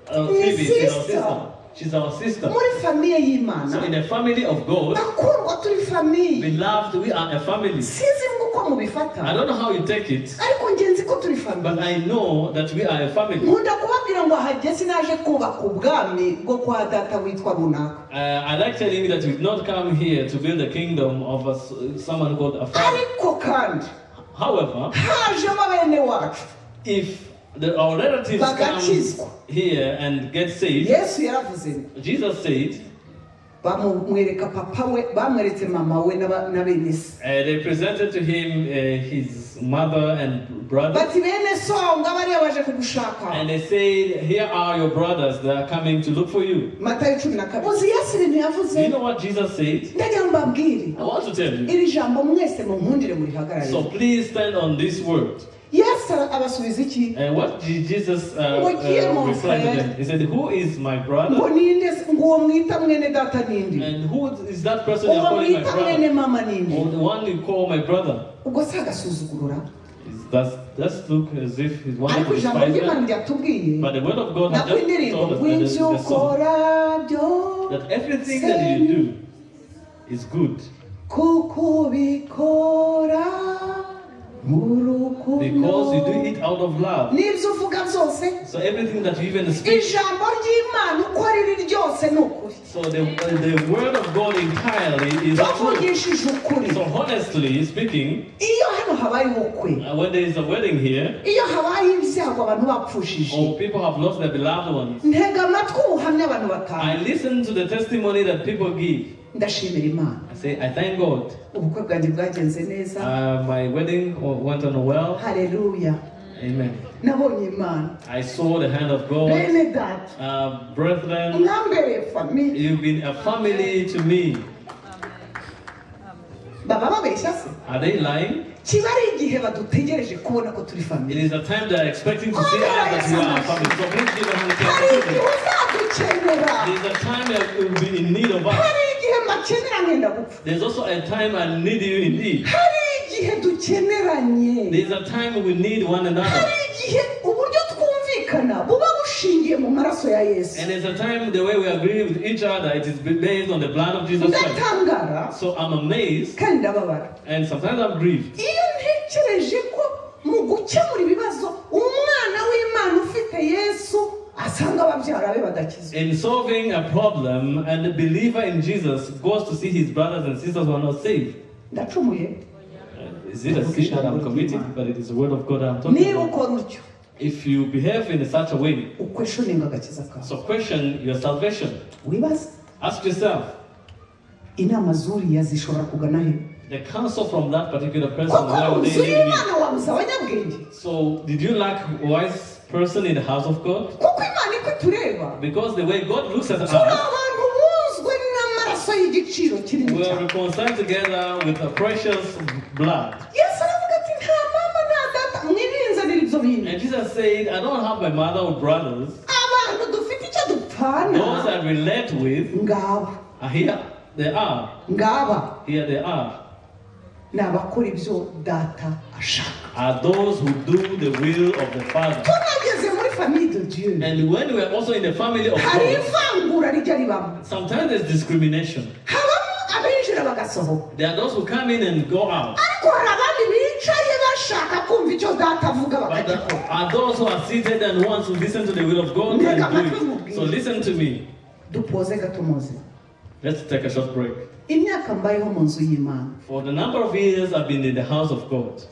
Phoebe. She's our sister. She's our sister. Muri famiye y'Imana. So in the family of God, Bakundwa turi famiye. beloved, we are a family. Sinzi uko mubifata. I don't know how you take it, Ariko nge nzi ko turi famiye. but I know that we are a family. Nkunda kubabwira ngo ahageze naje kubaka ubwami bwo kwa data witwa runaka. I like telling you that we've not come here to build the kingdom of someone called a father. Ariko kandi, However, hajemo bene wacu. if our relatives come here and get saved, Yesu yaravuze ngo, Jesus said, bamwereka papa we, bamweretse mama we na bene se. They presented to him his mother and brother. Bati bene so bariya baje kugushaka. And they said, here are your brothers that are coming to look for you. Matayo 12. Uzi Yesu ibintu yavuze? Do you know what Jesus said? Ndagira ngo mbabwire. I want to tell you. Iri jambo mwese munkundire murihagarare. So please stand on this word. Yesu abasubiza iki? And what did Jesus reply to them? He said, who is my brother? Ngo ninde ngo uwo mwita mwene data ninde? And who is that person you are calling my brother? Mwene mama ninde? Or the one you call my brother? Ubwo se agasuzugurura? That's look as if he's wanting to despise them. But the word of God has just told us that, that everything that you do is good. Because you do it out of love. So everything that you even speak. So the word of God entirely is true. So honestly speaking, when there is a wedding here, or people have lost their beloved ones, I listen to the testimony that people give. I say, I thank God. My wedding went on well. Hallelujah. Amen. I saw the hand of God. Brethren, you've been a family to me. Are they lying? It is a time they are expecting to see us that we are a family. So please give a hand clap. There is a time that will be in need of us. There's also a time I need you indeed. There's a time we need one another. Byashingiye mu maraso ya Yesu. And there's a time the way we agree with each other, it is based on the blood of Jesus Christ. Ndatangara So I'm amazed kandi ndababara and sometimes I'm grieved. Iyo ntekereje ko mu gukemura ibibazo umwana w'Imana ufite Yesu asanga ababyara be badakizwa. In solving a problem, and the believer in Jesus goes to see his brothers and sisters who are not saved. Ndacumuye. Is it a sin that I'm committing? But it is the word of God that I'm talking Niba about. ukora utyo If you behave in such a way, uquestioninga agakiza kawe. So question your salvation. Wibaze. Ask yourself. Inama zuriya zishobora kugana he? The counsel from that particular person, Kuko where mu would they nzu lead me? y'Imana wabuze abanyabwenge. So did you lack wise person in the house of God? Kuko Imana iko itureba. Because the way God looks at us, Turi abantu buzwe n'amaraso y'igiciro kinini we are cyane. reconciled together with a precious blood. Yesu aravuga ati nta mama nta data mwirinzanira ibyo bintu. And Jesus said, I don't have my mother or brothers. Abantu dufite icyo dupfana. Those I relate with Ngaba. are here. They are. Ngaba. Here they are. Ni abakora ibyo data ashaka. Are those who do the will of the Father. Tunageze muri famille de Dieu. And when we are also in the family of Hari God, ivangura rijya ribamo. sometimes there's discrimination. Habamo abinjira bagasohoka. There are those who come in and go out. Ariko hari abandi bicaye bashaka kumva icyo data avuga But there bakagikora. are those who are seated and want to listen to the will of God and do it. So listen to me. Dupoze gato muze. Let's take a short break. Imyaka mbayeho mu nzu y'Imana. For the number of years I've been in the house of God.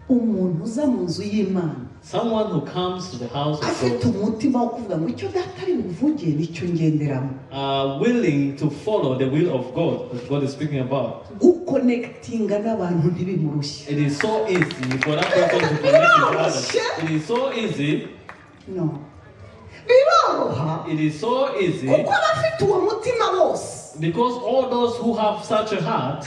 Umuntu uza mu nzu y'Imana. Someone who comes to the house of Afite God, umutima wo kuvuga ngo icyo data ari buvuge nicyo ngenderamo. Willing to follow the will of God that God is speaking about. Guconnectinga n'abantu ntibimurushye. It is so easy for that person to connect with others. It is so easy. No. Biroroha. It is so easy. Kuko abafite uwo mutima bose. Because all those who have such a heart,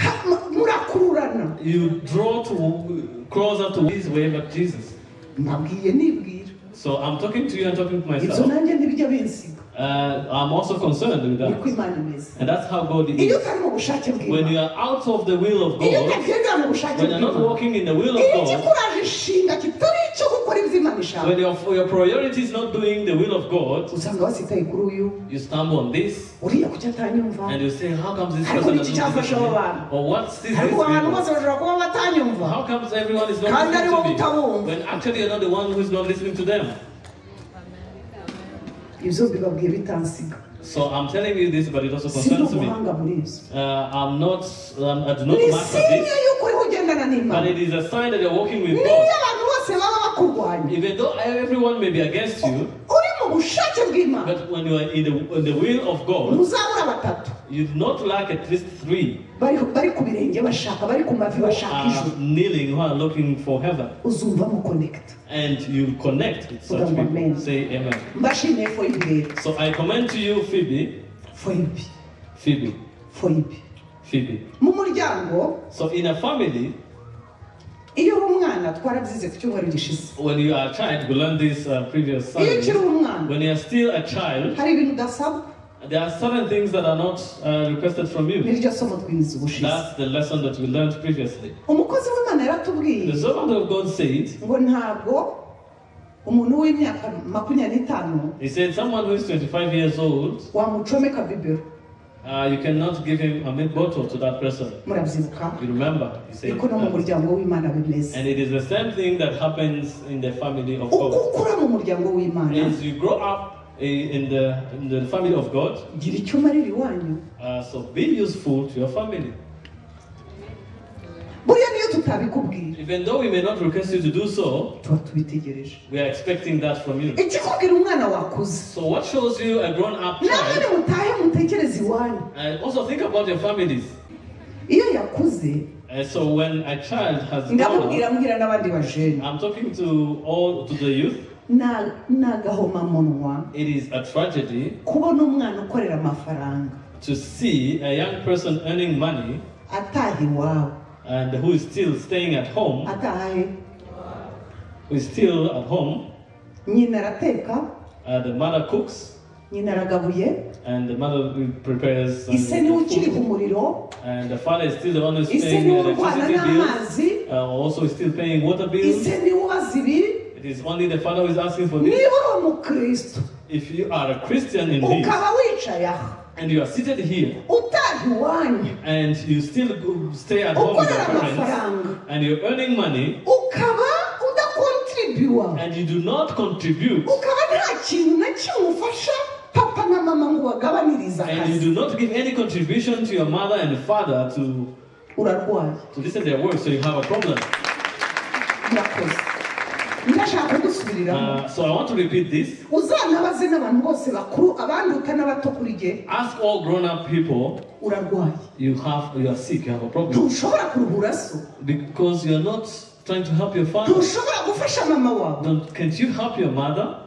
murakururana. You draw to closer to his way of Jesus. Mbabwiye nibwira. So I'm talking to you and talking to myself. Ibyo nanjye ntibijya binsiga. I'm also concerned with that. Niko Imana imeze. And that's how God is. Iyo utari mu bushake bw'Imana. When you are out of the will of God, Iyo utagendera mu bushake when you're not bw'Imana. walking in the will of Iyo God, ikikuraje ishinga kitari icyo gukora ibyo Imana ishaka. when your priority is not doing the will of God, usanga wasitaye kuri uyu. You stumble on this. Uriya kuki atanyumva? And you say, how comes this Ariko person niki doesn't cyafasha listen to abo me? bantu? Or what's this Ariko abantu people? bose bashobora kuba batanyumva. How comes everyone is not Kandi ari listening wowe to me? utabumva. When actually you're not the one who is not listening to them. Ibyo mbibabwiye bitansiga. So I'm telling you this, but it also Sindi concerns me. umuhanga muri ibyo. I'm not. I do not Ni master signe this. y'uko uriho ugendana n'Imana. But it is a sign that you're walking with Niyo God. abantu bose baba bakurwanya. Even though everyone may be against you, Uri mu bushake bw'Imana. but when you are in the will of God, Muzabura batatu. you do not lack at least three. Bari ku birenge bashaka, bari ku mavi bashaka Are ijuru. kneeling who are looking for heaven. Uzumva mu connect. And you connect with such Ugambo people. amen. Say amen. Mbashimiye Phoebe rero. So I commend to you Phoebe. Phoebe. Phoebe. Phoebe. Phoebe. Mu muryango. So in a family, iyo uri umwana twarabyize ku cyumweru gishize. When you are a child, we learned this previous Iyo Sunday. ukiri umwana, When you are still a child, hari ibintu udasabwa. There are certain things that are not requested from you. Niryo somo twize ubushize. That's the lesson that we learned previously. Umukozi w'Imana yaratubwiye. The servant of God said, ngo ntabwo umuntu w'imyaka 25 He said someone who is 25 years old, wamucomeka bibero. You cannot give him a milk bottle to that person. Murabyibuka? You remember? He said Niko no mu that. muryango w'Imana bimeze. And it is the same thing that happens in the family of God. Uko ukura mu muryango w'Imana, As you grow up in the family of God, gira icyo umarira iwanyu. So be useful to your family. Buriya niyo tutabikubwira. Even though we may not request you to do so, tuba tubitegereje. We are expecting that from you. Ikikubwira umwana wakuze. So what shows you a grown-up Namwe child? mutahe mutekereze iwanyu. And also think about your families. Iyo yakuze, So when a child has grown ndamubwira up, mbwira n'abandi bajene. I'm talking to all to the youth. Nagahomamunwa. It is a tragedy kubona umwana ukorera amafaranga to see a young person earning money ataha iwabo. And who is still staying at home. Ataha he? Who is still at home. Nyina arateka. The mother cooks. Nyina aragabuye. And the mother prepares. Ise niwe ukiri ku muriro. And the father is still the one who is Ise paying niwe urwana electricity bills. n'amazi. Also is still paying water bills. Ise niwe ubaza ibi. It is only the father who is asking for this. Niba uri umukristo, If you are a Christian indeed, ukaba wicaye aha, and you are seated here, utaha iwanyu, and you still stay at home with your ukorera parents, amafaranga, and you're earning money, ukaba udakontribuwa, and you do not contribute, ukaba nta kintu na kimwe ufasha papa na mama ngo bagabanirize and you akazi, do not give any contribution to your mother and father to urarwaye. to listen their words, so you have a problem. Murakoze. Ndashaka kugusubiriramo. So I want to repeat this. Uzanabaze n'abantu bose bakuru, abanduta n'abato kuri jye. Ask all grown-up people. Urarwaye. You are sick. You have a problem Ntushobora kuruhura so. because you are not trying to help your father. Ntushobora gufasha mama wawe. Can't you help your mother?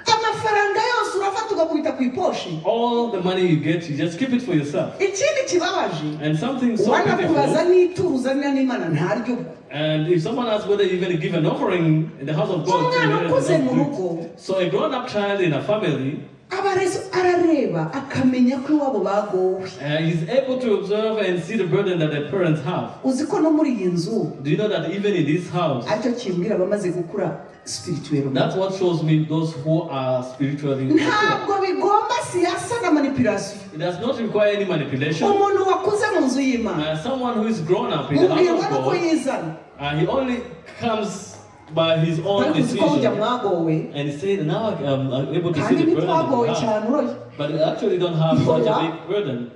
Amafaranga yose urafata ugakubita ku iposhe. All the money you get, you just keep it for yourself. Ikindi kibabaje, And something so wanakubaza beautiful. n'ituro uzanira n'Imana ntaryo. And if someone asks whether you even give an offering in the house of God, Umwana you ukuze don't mu do rugo. it. So a grown-up child in a family, Abarezo arareba akamenya ko iwabo bagowe. He's able to observe and see the burden that their parents have. Uzi ko no muri iyi nzu, Do you know that even in this house, aricyo kimbwira abamaze gukura spirituel. that's what shows me those who are spiritually mature. Ntabwo bigomba siyasa na manipulation. It does not require any manipulation. Umuntu wakuze mu nzu y'Imana, Someone who is grown up in the house mubwirwa of nuko God, yizana. he only comes by his own Ariko uzi ko ujya decision. mwagowe, And he said, now I'm able to see kandi the burden that ntitwagowe you have. cyane uroye. But I actually don't have such a big burden.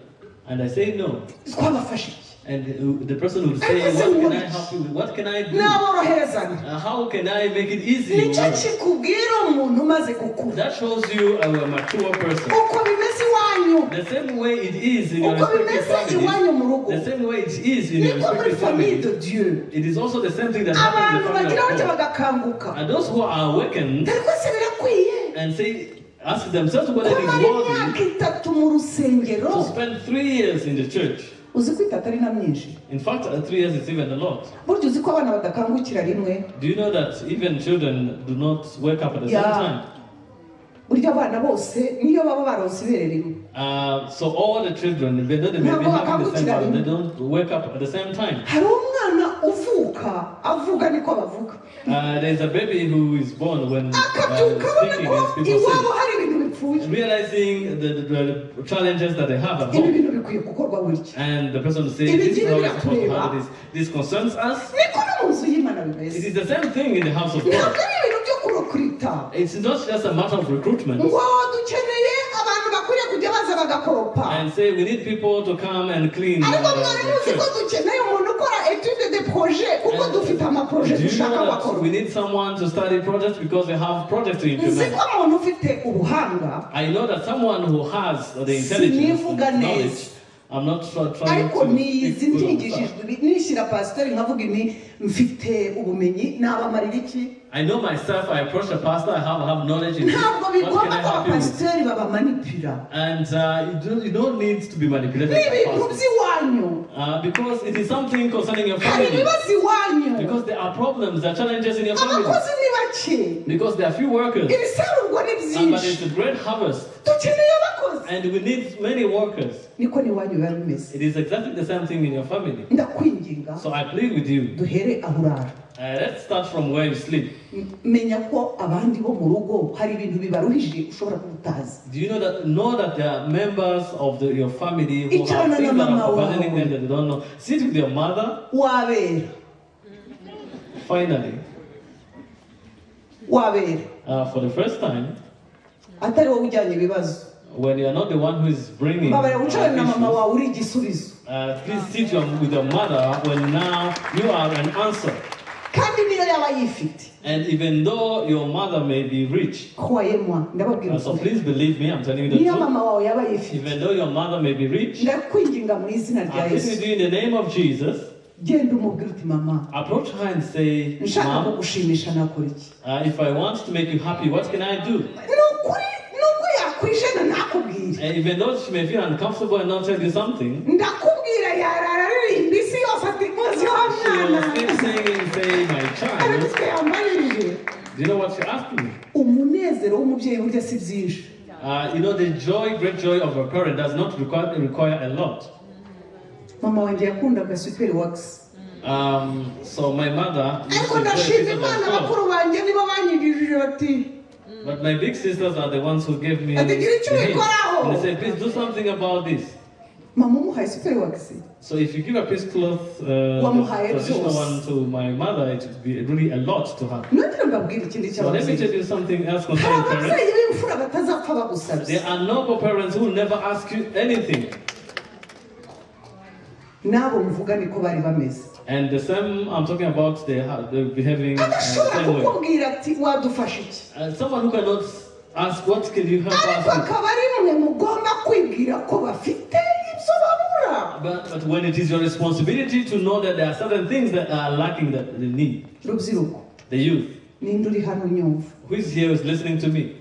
And I say no. Twabafashe iki? And the person would say, what can I help you with? What can I do? N'aboroherezanya. How can I make it easy? Nicyo kikubwira umuntu umaze gukura. That shows you a mature person. Uko bimeze iwanyu. The same way it is in your Uko respective bimeze iwanyu mu rugo. families. The same way it is in your Niko muri respective famille de families. Dieu. It is also the same thing that happens Abantu in the bagira family batya of God. bagakanguka. And those who are awakened Ariko se birakwiye and say, ask themselves whether it is kumara imyaka worthy itatu mu rusengero. to spend 3 years in the church. Uzi ko itatu ari na myinshi. In fact, 3 years is even a lot. Burya uzi ko abana badakangukira rimwe. Do you know that even children do not wake up at the same time? Burya abana bose niyo baba baronse ibere rimwe. So all the children, even though they may be having the same mother, they don't wake up at the same time. Hari umwana uvuka avuga niko bavuga. There's a baby who is born when Akabyuka abona speaking, ko as people iwabo say, hari ibintu bipfuye. realizing the challenges that they have at Ibi home. bintu bikwiye gukorwa gutya. And the person says, Ibi this is how ngibi we're supposed to biratureba. handle this. This concerns us. Niko no mu nzu y'Imana It bimeze. is the same thing in the house of Ntabwo God. ari ibintu byo kurokurita. It's not just a matter of recruitment. Ngo dukeneye abantu bakwiriye kujya baza bagakoropa. And say we need people to come and clean Ariko mwari the muzi ko church. dukeneye umuntu ukora etude de projet kuko dufite amaproje Do you dushaka know that bakora. we need someone to study projects because we have projects to Nzi implement? ko umuntu ufite ubuhanga. I know that someone who has the intelligence, Sinivuga and knowledge, neza. I'm not trying Ariko to niyizi speak good of ntigishijwe myself. ibi, nishyira pasiteri nkavuga nti mfite ubumenyi nabamarira iki? I know myself, I approach the pastor, I have knowledge in this. Ntabwo What can bigomba I ko help you with? abapasiteri babamanipira. And you don't need to be manipulated Ni by ibintu pastors. by'iwanyu. Because it is something concerning your Hari family. ibibazo iwanyu. Because there are problems, there are challenges in your family. Abakozi ni bake. Because there are few workers. Ibisarurwa ni But byinshi. it's a great harvest. Dukeneye abakozi. And we need many workers. Niko n'iwanyu biba bimeze. It is exactly the same thing in your family. Ndakwinginga So I plead with you. duhere aho urara. Let's start from where you sleep. Menya ko abandi bo mu rugo hari ibintu bibaruhije ushobora kuba utazi. Do you know that there are members of your family who have Icarana na things that mama are burdening wawe. them that they don't know? Sit with your mother. Wabera. Finally. Wabera. For the first time. Atari wowe ujyanye ibibazo. When you are not the one who is bringing Mbabarira wicarane na mama issues, wawe uri igisubizo. Please sit with your mother when now you are an answer. Kandi niyo yaba yifite. And even though your mother may be rich, Croyez-moi, ndababwira so ukuri. please believe me, I'm telling you the Niyo truth. mama wawe yaba yifite. Even though your mother may be rich, Ndakwinginga mu izina rya I'm pleading Yesu. with you in the name of Jesus. Genda umubwire uti mama. Approach her and say, Nshaka Mom, kugushimisha nakora iki? if I want to make you happy, what can I do? Ni ukuri, nubwo yakwijena ntakubwire. And even though she may feel uncomfortable and not tell you something, Ndakubwira yarara aririmba isi yose ati muzi wa she will mwana. still singing, say, my child. Ariko twe yambajije. Do you know what she asked me? Umunezero w'umubyeyi burya si byinshi. You know, the joy, great joy of a parent does not require a lot. Mama wanjye yakundaga super wax. So my mother used Ariko to enjoy ndashima pieces of Imana cloth. bakuru banjye nibo banyigishije bati But my big sisters are the ones who gave me the Ati, "Gira icyo hint." ubikoraho. And they say, please do something about this. Mama umuhaye super wax. So if you give a piece cloth, the Wamuhaye traditional byose. one to my mother, it would be really a lot to her. Nongere mbabwire ikindi So let me cy'ababyeyi. tell you something else Hari concerning parents. ababyeyi b'imfura batazapfa bagusabye. There are noble parents who will never ask you anything. N'abo mvuga niko bari bameze. And the same I'm talking about, they're behaving the Adashobora same way. kukubwira ati wadufasha iki. Someone who cannot ask, what can you help Ariko us with? akaba ari mwe mugomba kwibwira ko bafite ibyo babura. But when it is your responsibility to know that there are certain things that are lacking that they need. Rubyiruko, The youth, ninde uri hano unyumva? who is here is listening to me.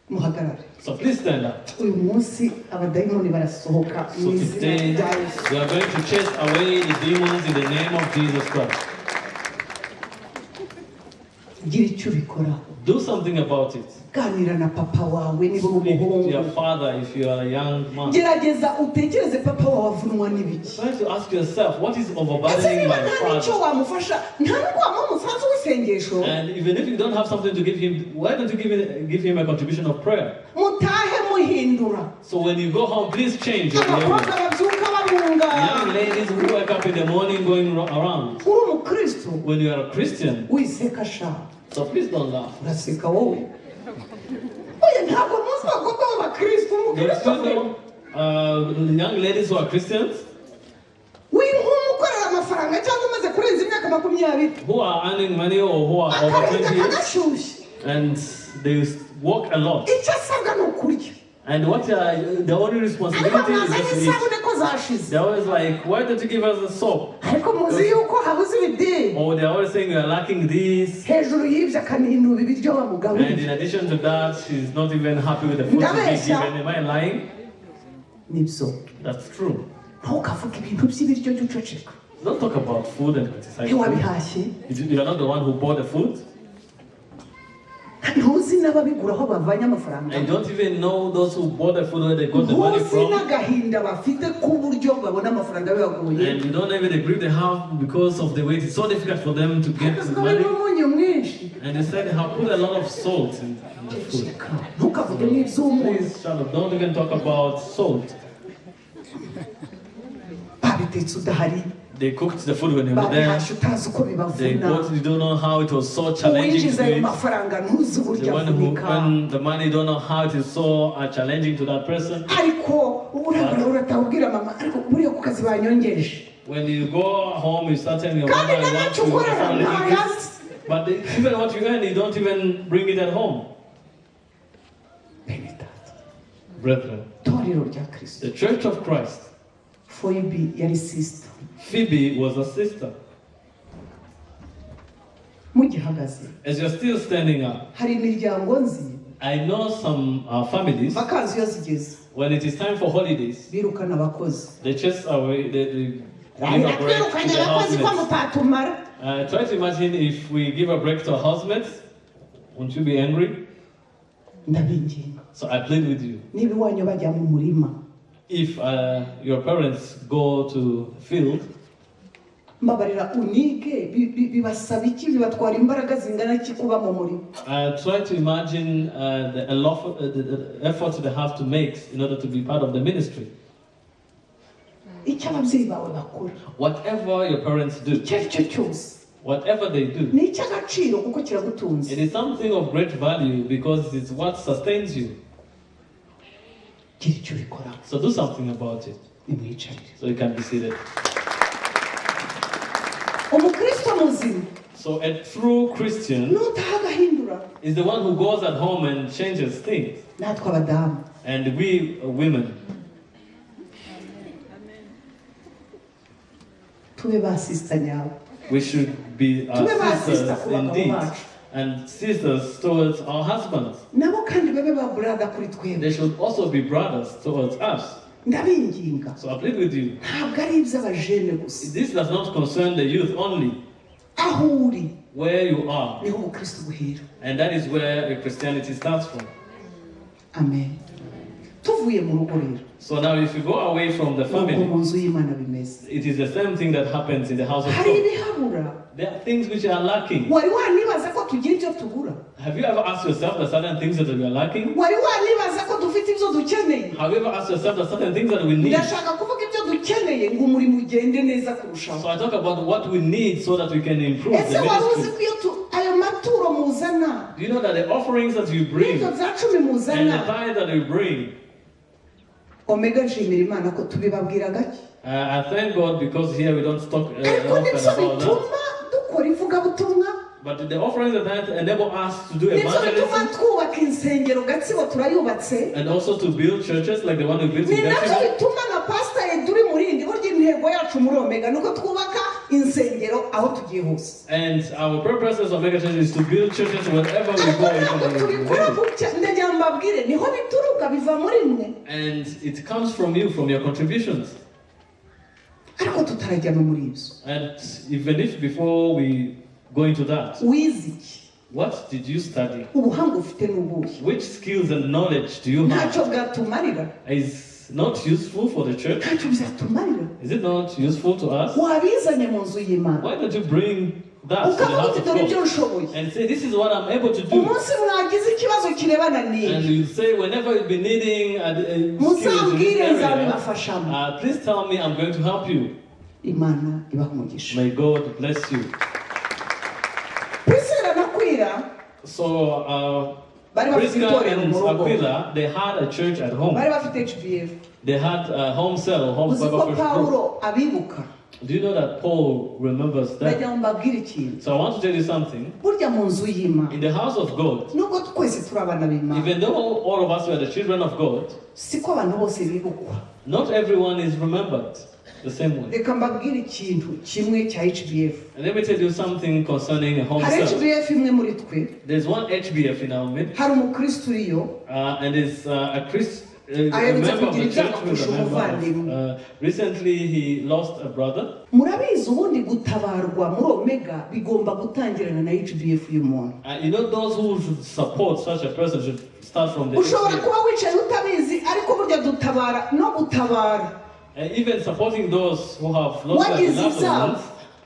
Muhagarare. So please stand up. Uyu munsi abadayimoni barasohoka So mu izina today, rya Yesu. we are going to chase away the demons in the name of Jesus Christ. Gira icyo ubikoraho. Do something about it. Ganira na papa wawe niba uri Speak to umuhungu. your father if you are a young man. Gerageza utekereze papa wawe avunwa n'ibiki. Try to ask yourself, what is Ese overburdening niba my nta n'icyo father? wamufasha, nta n'ubwo wamuha umusanzu w'isengesho. And even if you don't have something to give him, why don't you give him a contribution of prayer? Mutahe muhindura. So when you go home, please change your Abakobwa behavior. babyuka babunga. Young ladies who wake up in the morning going around. Uri umukristo When you are a Christian, wiseka sha. so please don't laugh. Uraseka wowe. Oya ntabwo muzi abakobwa b'abakristo. Don't Umukristo you know, young ladies who are Christians w'inkumi ukorera amafaranga cyangwa umaze kurenza imyaka 20 who are earning money or who are over akarenga 20 years, kagashyushye. and they work a lot. Icyo asabwa ni ukurya. And what the only Ariko responsibility is mwazanye just to eat. isabune ko zashize. They're always like, why don't you give us a soap? Ariko muzi yuko habuze ibideni. Or they're always saying we are lacking this. Hejuru y'ibyo akaninuba ibiryo And bamugaburira. in addition to that, she's not even happy with the food she's being given. Am I lying? Nibyo. That's true. Ntukavuge ibintu by'ibiryo jya uceceka. Don't talk about food and criticize food. Ntiwabihashye. You are not the one who bought the food. Ntuzi n'ababigura aho bavanye amafaranga. And don't even know those who bought the food where they got the money Ntuzi from. n'agahinda bafite k'uburyo babona amafaranga bibagoye. And you don't even the grief they have because of the way it's so difficult for them to get Ariko money. n'umunyu mwinshi. And they said they have put a lot of salt in the food. Ceceka. Ntukavuge n'iby'umunyu. Please shut up. Don't even talk about salt. Babitetse udahari. They cooked the food when they were there. Babihashye utazi uko They bibavuna. bought, you don't know how it was so challenging Uwinjiza to ayo do it. mafaranga ntuzi uburyo The one who avunika. earned the money don't know how it is so challenging to that person. Ariko urabura urataha ubwira mama ariko buriya ku kazi banyongeje. When you go home, you start telling your Kandi mother you want n'icyo to ukorera salary ntayazi. increase. But even what you earn, you don't even bring it at home. Bene data, Brethren, itorero rya Kristo. the Church of Christ, Phoebe yari sister. Phoebe was a sister. Mugihagaze. As you're still standing up, Hari imiryango nzi I know some families, vakansi iyo zigeze when it is time for holidays, birukana abakozi. they chase away, they give a break to Twirukanye the abakozi ko housemates. mutatumara. Try to imagine if we give a break to our housemates, won't you be angry? Ndabinginga. So I plead with you. Niba iwanyu bajya mu murima, If your parents go to field, mbabarira unige bibasaba iki bibatwara imbaraga zingana iki kuba mu murima. Try to imagine the effort they have to make in order to be part of the ministry. Icyo ababyeyi bawe bakora, Whatever your parents do, icyo ari cyo cyose, whatever they do, ni icy'agaciro kuko kiragutunze. it is something of great value because it's what sustains you. Gira icyo ubikoraho. So do something about it. Nimwicarire. So you can be seated. Umukristo muzima So a true Christian nutaha agahindura. is the one who goes at home and changes things. Natwe abadamu And we women, tube ba sister nyawe. we should be our Tube ba sisters sister ku bagabo indeed, bacu. and sisters towards our husbands. Nabo kandi babe ba brother kuri twebwe. They should also be brothers towards us. Ndabinginga. So I plead with you. Ntabwo ari iby'abajene gusa. This does not concern the youth only. Aho uri Where you are, niho ubukristo buhera. and that is where Christianity starts from. Amen. Tuvuye mu rugo rero. So now if you go away from the Nuko family, mu nzu y'Imana bimeze. it is the same thing that happens in the house of Hari God. ibihabura. There are things which are lacking. Wari wanibaza ko tugira ibyo tubura? Have you ever asked yourself the certain things that we are lacking? Wari wanibaza ko dufite ibyo dukeneye? Have you ever asked yourself the certain things that we need? Ndashaka kuvuga ibyo dukeneye ngo umurimo ugende neza kurushaho. So I talk about what we need so that we can improve Ese the wari uzi ministry. ko iyo ayo maturo muzana, Do you know that the offerings that you bring n'ibyo bya cumi and the muzana, tithe that you bring, Omega nshimira Imana ko tubibabwira gake. I thank God because here we don't talk Ariko often nibyo about that. bituma dukora ivugabutumwa. But the offerings and tithe enable us to do Nibyo bituma evangelism twubaka insengero. Gatsibo turayubatse. and also to build churches like the one we built Ni in nabyo Gatsibo. bituma na Pastor Eduri Murindi, burya intego yacu muri Omega nuko twubaka insengero aho tugiye hose. And our purpose as Omega Church is to build churches wherever we Ariko go. ntabwo tubikora gutya, ndagira ngo mbabwire niho bituruka, biva muri mwe. And it comes from you, from your contributions. Ariko tutarajya no muri ibyo. And even if before we go into that, Wize iki? what did you study? Ubuhanga ufite ni ubuhe? Which skills and knowledge do you Ntacyo have? bwatumarira. Is not useful for the church? Ntacyo byatumarira. Is it not useful to us? Wabizanye mu nzu y'Imana, Why don't you bring that to the ukavuga house uti of dore ibyo God nshoboye. and say, this is what I'm able to do? Umunsi mwagize ikibazo kirebana And n'ibi, you say, whenever you'll be needing skills in this muzambwire area, nzabibafashamo. please tell me, I'm going to help you. Imana ibahe umugisha. May God bless you. Priscilla na Aquila So, bari bafite Prisca itorero and mu rugo, Aquila, they had a church at home. bari bafite HBF. They had a home cell, home Uzi ko Bible first group. Pawulo abibuka? Do you know that Paul remembers Ndagira them? ngo mbabwire ikintu. So I want to tell you something. Burya mu nzu y'Imana, In the house of God, nubwo twese turi abana b'Imana, even though all of us were the children of God, siko abantu bose bibukwa. not everyone is remembered the same way. Reka mbabwire ikintu kimwe cya HBF. And let me tell you something concerning a home Hari cell. HBF imwe muri twe, There's one HBF in our midst, hari umukristo uriyo, and it's a Christ, a aherutse member of kugira the church ibyago who is a kurusha member of, umuvandimwe. recently he lost a brother. Murabizi ubundi gutabarwa muri Omega bigomba gutangirana na HBF y'umuntu. You know, those who should support such a person should start from the Ushobora HBF. kuba wicaye utabizi, ariko burya dutabara no gutabara. And even supporting those who have lost their Wagize beloved ibyago. ones.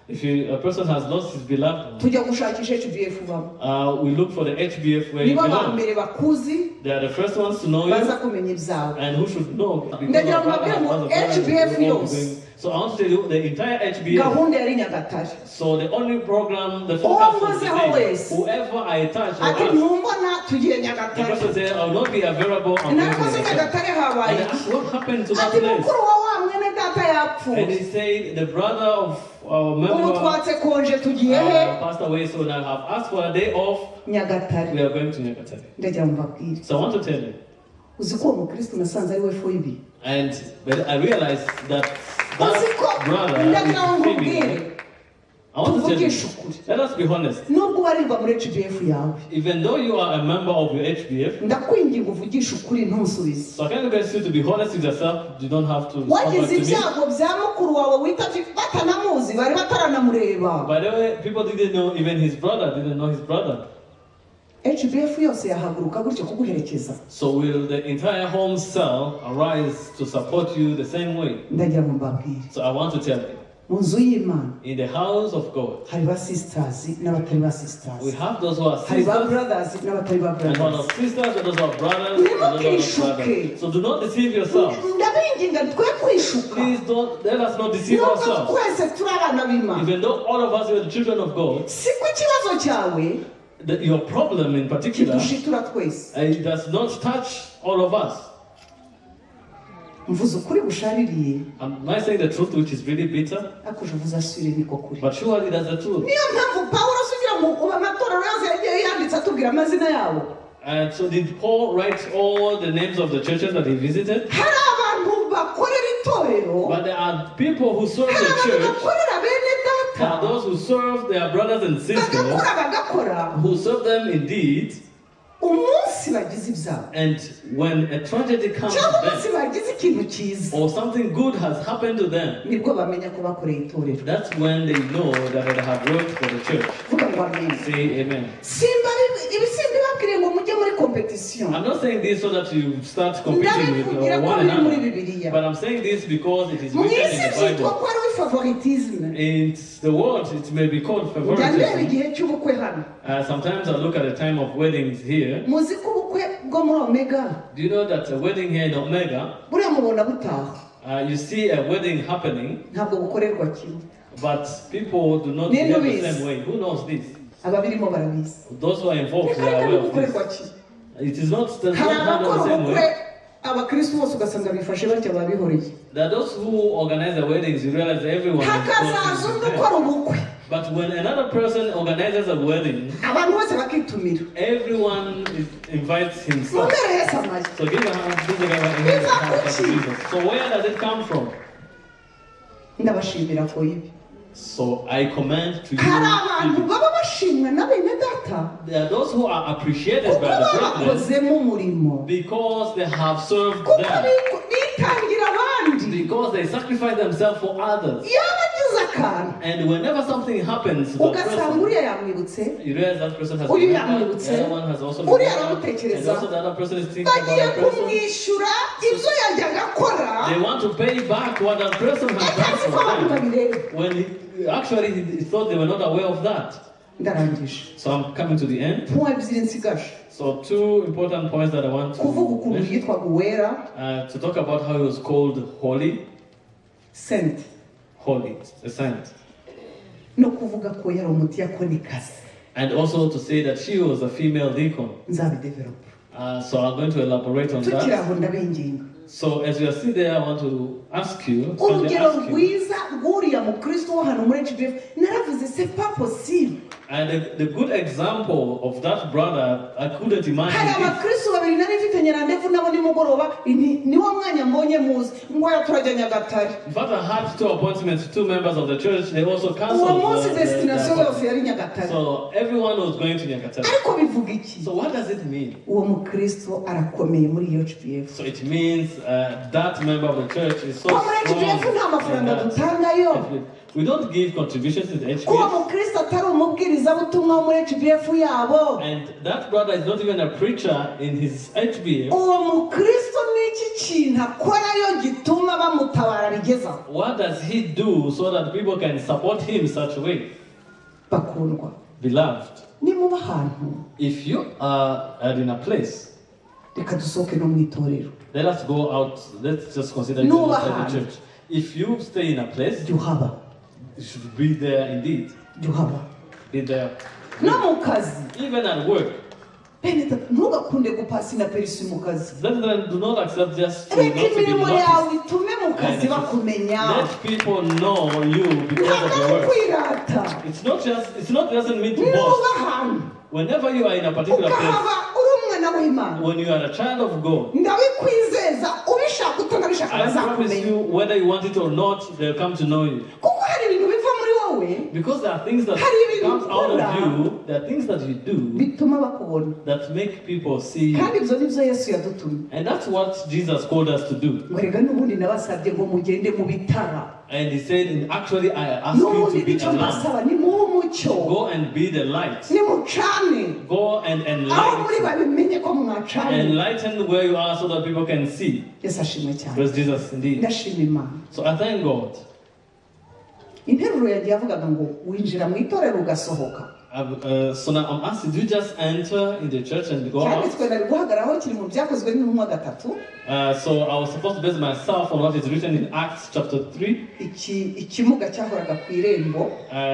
If a person has lost his beloved one, Tujya gushakisha HBF ubamo. we look for the HBF where you Nibo ba belong. mbere bakuzi, They are the first ones to know you, baza kumenya ibyawe. and who should know. Because Ndagira our ngo brother mbabwire has ngo lost a brother, HBF we all yose. going. So I want to tell you the entire HBF. Gahunda yari Nyagatare. So the only program, the Uwo focus of the nkozeho day, wese. whoever I touch or Ati ask, ntumbona tugiye the Nyagatare. person say, I will not be available. I'm going to Nakoze Nyagatare. Nyagatare habaye And I iki? asked, what happened to that Ati place? mukuru wa wa mwene data And yapfuye. he said, the brother of our Ubu member twatse konje tugiye he? passed away, so now I have asked for a day off. Nyagatare. We are going to Nyagatare. Ndagira ngo mbabwire. So I want to tell you, Uzi ko uwo mukristo nasanze ari we Foyibi? and but I realized that Uzi ko that brother ndagira ngo is nkubwire, female. I want to tell you, tuvugishe ukuri. let us be honest. Nubwo ubarirwa muri HBF yawe, Even though you are a member of your HBF, ndakwinginga uvugishe ukuri ntusubize. so I can request you to be honest with yourself. You don't have to respond Wagize back to me. ibyago bya mukuru wawe witabye batanamuzi, bari bataranamureba. By the way, people didn't know, even his brother didn't know his brother. HBF yose yahaguruka gutyo kuguherekeza. So will the entire home cell arise to support you the same way? Ndagira ngo mbabwire, So I want to tell you, mu nzu y'Imana in the house of God, hari ba sisters n'abatari ba we sisters, have those who are hari ba sisters brothers n'abatari ba and who are brothers. not sisters, and those who are brothers and those who are not brothers. So do not deceive yourselves. Ndabinginga twe kwishuka. Please don't let us not deceive Nubwo ourselves. twese turi abana b'Imana, Even though all of us are the children of God, siko ikibazo cyawe your problem in particular, kidushitura twese. it does not touch all of us. Mvuze ukuri gushaririye, Am I saying the truth, which is really bitter? ariko je vous assure niko kuri. But surely that's the truth. Niyo mpamvu Pawulo ugira ngo ubu amatorero yose yagiye yanditse atubwira amazina yabo. And so did Paul write all the names of the churches that he visited? Hari abantu bakorera itorero, But there are people who serve hari the abantu church. bakorera bene There are data, those who serve their brothers and sisters, bagakora bagakora, who serve them indeed. umunsi bagize ibyago And when a tragedy comes to cyangwa umunsi them, bagize ikintu cyiza, or something good has happened to them, nibwo bamenya ko bakoreye itorero. that's when they know that they have worked for the church. Vuga ngo amen. Say amen. Simba ibi simbibabwire ngo mujye muri muri competition. I'm not saying this so that you start competing with Ndabivugira ko one biri muri another, Bibiliya. but I'm saying this because it is Mu written isi in the byitwa Bible. ko ari favoritisme. In the world, it may be called Njya ndeba favoritism. igihe cy'ubukwe hano. Sometimes I look at the time of weddings here. Muzi ko ubukwe bwo muri Omega, Do you know that a wedding here in Omega, buriya mubona butaha, you see a wedding happening, ntabwo bukorerwa kimwe. But people do not Ninde behave the ubizi? Same way. Who knows this? Ababirimo barabizi. Those who are involved, Reka they are reka aware of ntibukorerwa this. kimwe. It is not, does Hari not handle abakora the same ubukwe, way. abakristo bose ugasanga bifashe batya babihoreye. There are those who organize the weddings, you realize everyone is Hakazaza undi going. ukora ubukwe, But when another person organizes a wedding, abantu bose bakitumira. Everyone invites himself. Mumere Yesu amashyi. So give a hand, give a hand, give a hand to Jesus. So where does it come from? Ndabashimira ko ibi So I commend to you. Hari abantu baba bashimwa na bene data There are those who are appreciated kuko by the brethren babakozemo umurimo, because they have served kuko them, bitangira abandi. Because they sacrifice themselves for others. Yaba agize akantu, And whenever something happens to that ugasanga person, uriya yamwibutse, you realize that person has uyu remembered, yamwibutse, the other one has also uriya remembered, and aramutekereza. also the other person is thinking about Bagiye that person. kumwishyura ibyo yajyaga akora They want to pay back what that person has done atazi ko for abantu them. babireba. When actually he thought they were not aware of that. Ndarangije. So I'm coming to the end. Point ebyiri nsigaje. So two important points that I want Kuvuga to ukuntu mention. yitwaga uwera. To talk about how he was called holy, Saint, holy, a saint, no kuvuga ko yari umudiyakonikazi. And also to say that she was a female deacon. Nzabidevelopa. So I'm going to elaborate on Tukiri that. aho ndabinginga. So as you are still there, I want to ask you, kindly Urugero ask you, rwiza rw'uriya mukristo wo hano muri HBF, naravuze c'est pas possible. And the good example of that brother, I couldn't imagine Hari this. Abakristo babiri nari mfitanye rendez-vous nabo nimugoroba, niwo mwanya mbonye muzi ngo ya turajya Nyagatare. In fact, I had two appointments with two members of the church. They also cancelled Uwo munsi the destination appointment. yose yari Nyagatare. So everyone was going to Nyagatare. Ariko bivuga iki? So what does it mean? Uwo mukristo arakomeye muri iyo HBF. So it means that member of the church is so Ko muri strong HBF nta in mafaranga that. dutangayo, We don't give contributions to the ko uwo HBF. Mukristo atari umubwirizabutumwa wo muri HBF yabo, And that brother is not even a preacher in his HBF. uwo mukristo n'iki kintu akorayo gituma bamutabara bigezaho? What does he do so that people can support him such a way? Bakundwa, Beloved, nimuba ahantu, if you are in a place, reka dusohoke no mu itorero, let us go out. Let's just consider it Nuba outside the ahantu. Church. If you stay in a place, Jya uhaba. You should be there indeed. Jya uhaba. Be there. No mu kazi, Even at work. bene data, ntugakunde gupasa inaperçu mu kazi. Brethren, do not accept just to Reka not to be imirimo yawe noticed. itume mu kazi bakumenya. Let people know you because Ntabwo of ari your work. ukwirata. It's not just, it's not, doesn't mean to Nuba boast. ahantu, Whenever you are in a particular place, ukahaba uri umwana w'Imana, when you are a child of God, ndabikwizeza, ubishaka utanabishaka I promise bazakumenya. You, whether you want it or not, they'll come to know you. Kuko hari ibintu biva muri wowe Because there are things that Hari ibintu comes out ukora of you, there are things that you do bituma bakubona. That make people see you. Kandi ibyo nibyo Yesu yadutumye. And that's what Jesus called us to do. Ngo rega n'ubundi nabasabye ngo mugende mu bitara. And he said, and actually I ask you N'ubundi to be nicyo a lamp. mbasaba ni mube umucyo. Go and be the light. Nimucane Go and aho muri enlighten. babimenye ko mwacanye. Enlighten where you are so that people can see. Yesu ashimwe cyane. Praise Jesus indeed. Ndashima Imana. So I thank God. Interuro yanjye yavugaga ngo winjira mu itorero ugasohoka. So now I'm asking, do you just enter in the church and go out? Cyanditswe nari guhagararaho kiri mu Byakozwe n'Intumwa gatatu. So I was supposed to base myself on what is written in Acts chapter 3. Iki ikimuga cyahoraga ku irembo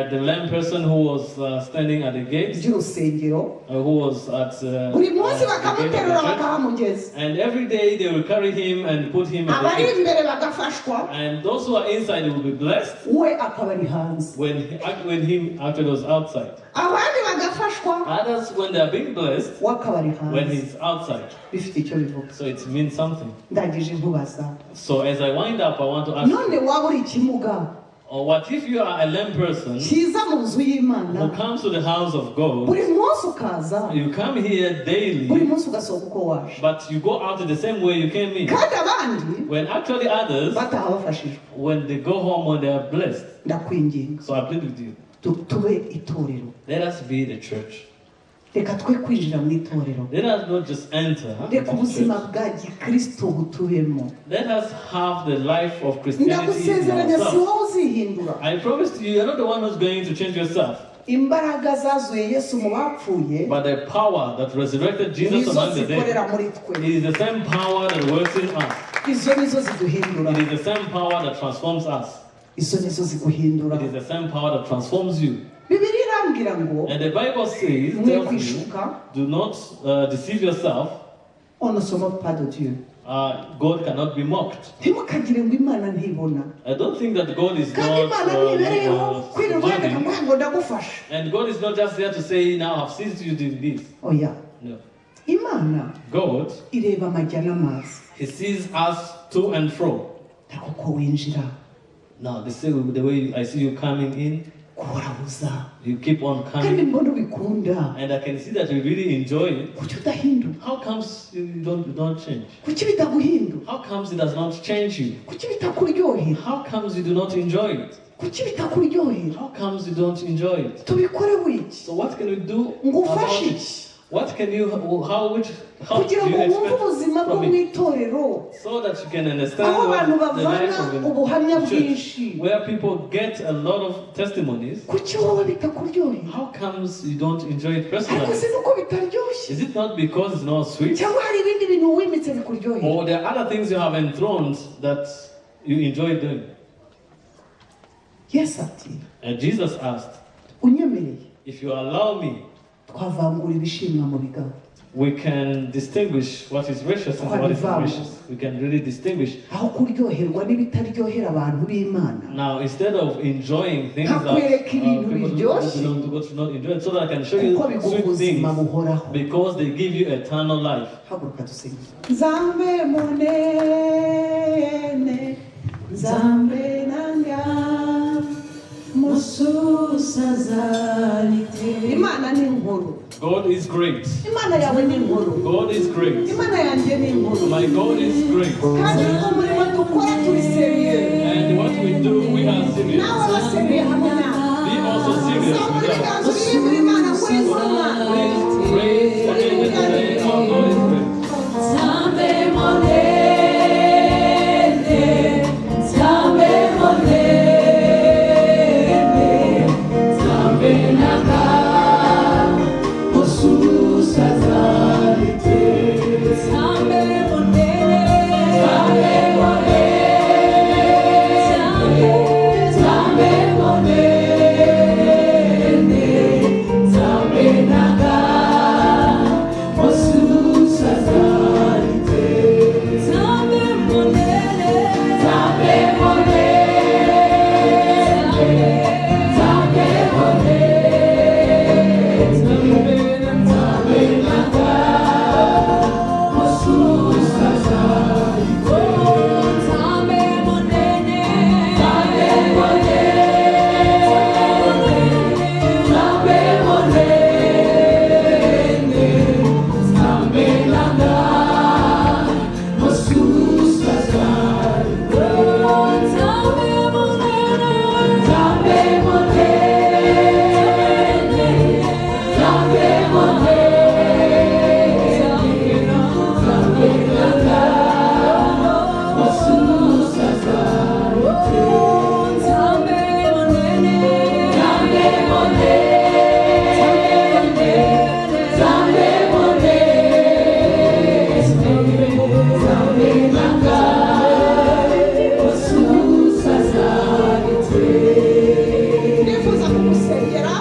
The lame person who was standing at the gate, ry'urusengero, who was at buri munsi the gate of bakamuterura the church. bakahamugeza. And every day they will carry him and put him at the Abari gate. Imbere bagafashwa, And those who are inside will be blessed we akaba ari hanze. when him actually was outside. Abandi bagafashwa, Others, when they are being blessed, we akaba ari when hanze. He's outside. Bifite icyo bivuga. So it means something. Ndangije nkubaza, So as I wind up, I want to ask none you, waba uri ikimuga or what if you are a lame person kiza mu nzu y'Imana who comes to the house of God? buri munsi ukaza, You come here buri daily, munsi ugasohoka uko waje, but you go out in the same way you came in. kandi abandi When actually others, bataha bafashijwe. When they go home, when they are blessed. Ndakwinginga, So I plead with you, tube itorero. Let us be the church. Reka twe kwinjira mu itorero. Let us not just enter Reka into the ubuzima church. Bwa gikristo butubemo. Let us have the life of Christianity in Ndagusezeranya si ourselves. Wowe uzihindura. I promise to you, you're not the one who's going to change yourself. Imbaraga zazuye Yesu mu bapfuye But the power that resurrected Jesus nizo among the dead zikorera muri twe. Is the same power that works in us. Izo nizo ziduhindura. It is the same power that transforms us. Izo nizo ziguhindura. It is the same power that transforms you. Bibiliya irambwira ngo And the Bible says, mwe tells you, kwishuka. Do not deceive yourself. On ne se moque pas de Dieu. God cannot be mocked. Ntimukagire ngo Imana ntibona. I don't think that God is Kandi not Imana ntibereyeho kwirirwa yandika judging. ngo ngo ndagufasha. And God is not just there to say, "Now I've seized you doing this." Oya. No. Imana God, ireba amajya n'amazi. He sees us to and fro. Ariko uko winjira Now, the way I see you coming in, guhorahuza you keep on kandi coming. Mbona ubikunda. And I can see that you really enjoy it. Kuki udahinduka? How comes you don't change? Kuki bitaguhindura? How comes it does not change you? Kuki bitakuryohera? How comes you do not enjoy it? Kuki bitakuryohera? How comes you don't enjoy it? Tubikore wiki So what can we do ngufashe about it? Iki What can you, how, which, how do kugira ngo you wumve expect ubuzima bwo from mu it? itorero So that you can understand aho what abantu the life bavana of ubuhamya the church, bwinshi where people get a lot of testimonies. Kuki wowe bitakuryohera? How comes you don't enjoy it Ariko personally? si nuko bitaryoshye Is it not because it's not sweet? Cyangwa hari ibindi bintu wimitse bikuryohera? Or there are other things you have enthroned that you enjoy doing? Yesu ati And Jesus asked, unyemereye "If you allow me, twavangura ibishimwa mu bigabo. We can distinguish what is righteous and what is unrighteous. We can really distinguish." Aho kuryoherwa n'ibitaryohera abantu b'Imana Now, instead of enjoying things that nkakwereka ibintu people do, biryoshye belong to God should not enjoy, so that I can show you kuko biguha sweet ubuzima things buhoraho. Because they give you eternal life. Haguruka dusenge. Nzambe munene Nzambe nanga Mosusu azali te. Imana ni inkuru. God is great. Imana yawe ni inkuru. God is great. Imana yanjye ni inkuru. My God is great. Kandi umurimo dukora turi sérieux. And what we do, we are serious. Nawe ba sérieux hamwe nawe. Be also serious Zamura with us. ibiganza uririmbire Imana kuri inkuru Mana. Please praise the name and say, "Our God is great." Nzambe monene, Nzambe monene, Nzambe nanga, mosusu azali te. Nzambe monene, Nzambe monene, Nzambe monene, Nzambe nanga, mosusu azali te. Nzambe monene, Nzambe monene, Nzambe monene, Nzambe nanga, mosusu azali te. Nzambe monene, Nzambe monene, Nzambe monene, Nzambe nanga, mosusu azali te. Nzambe monene, Nzambe monene, Nzambe monene, Nzambe nanga, mosusu azali te. Nzambe monene, Nzambe monene, Nzambe monene, Nzambe nanga, mosusu azali te. Ndifuza kugusengera.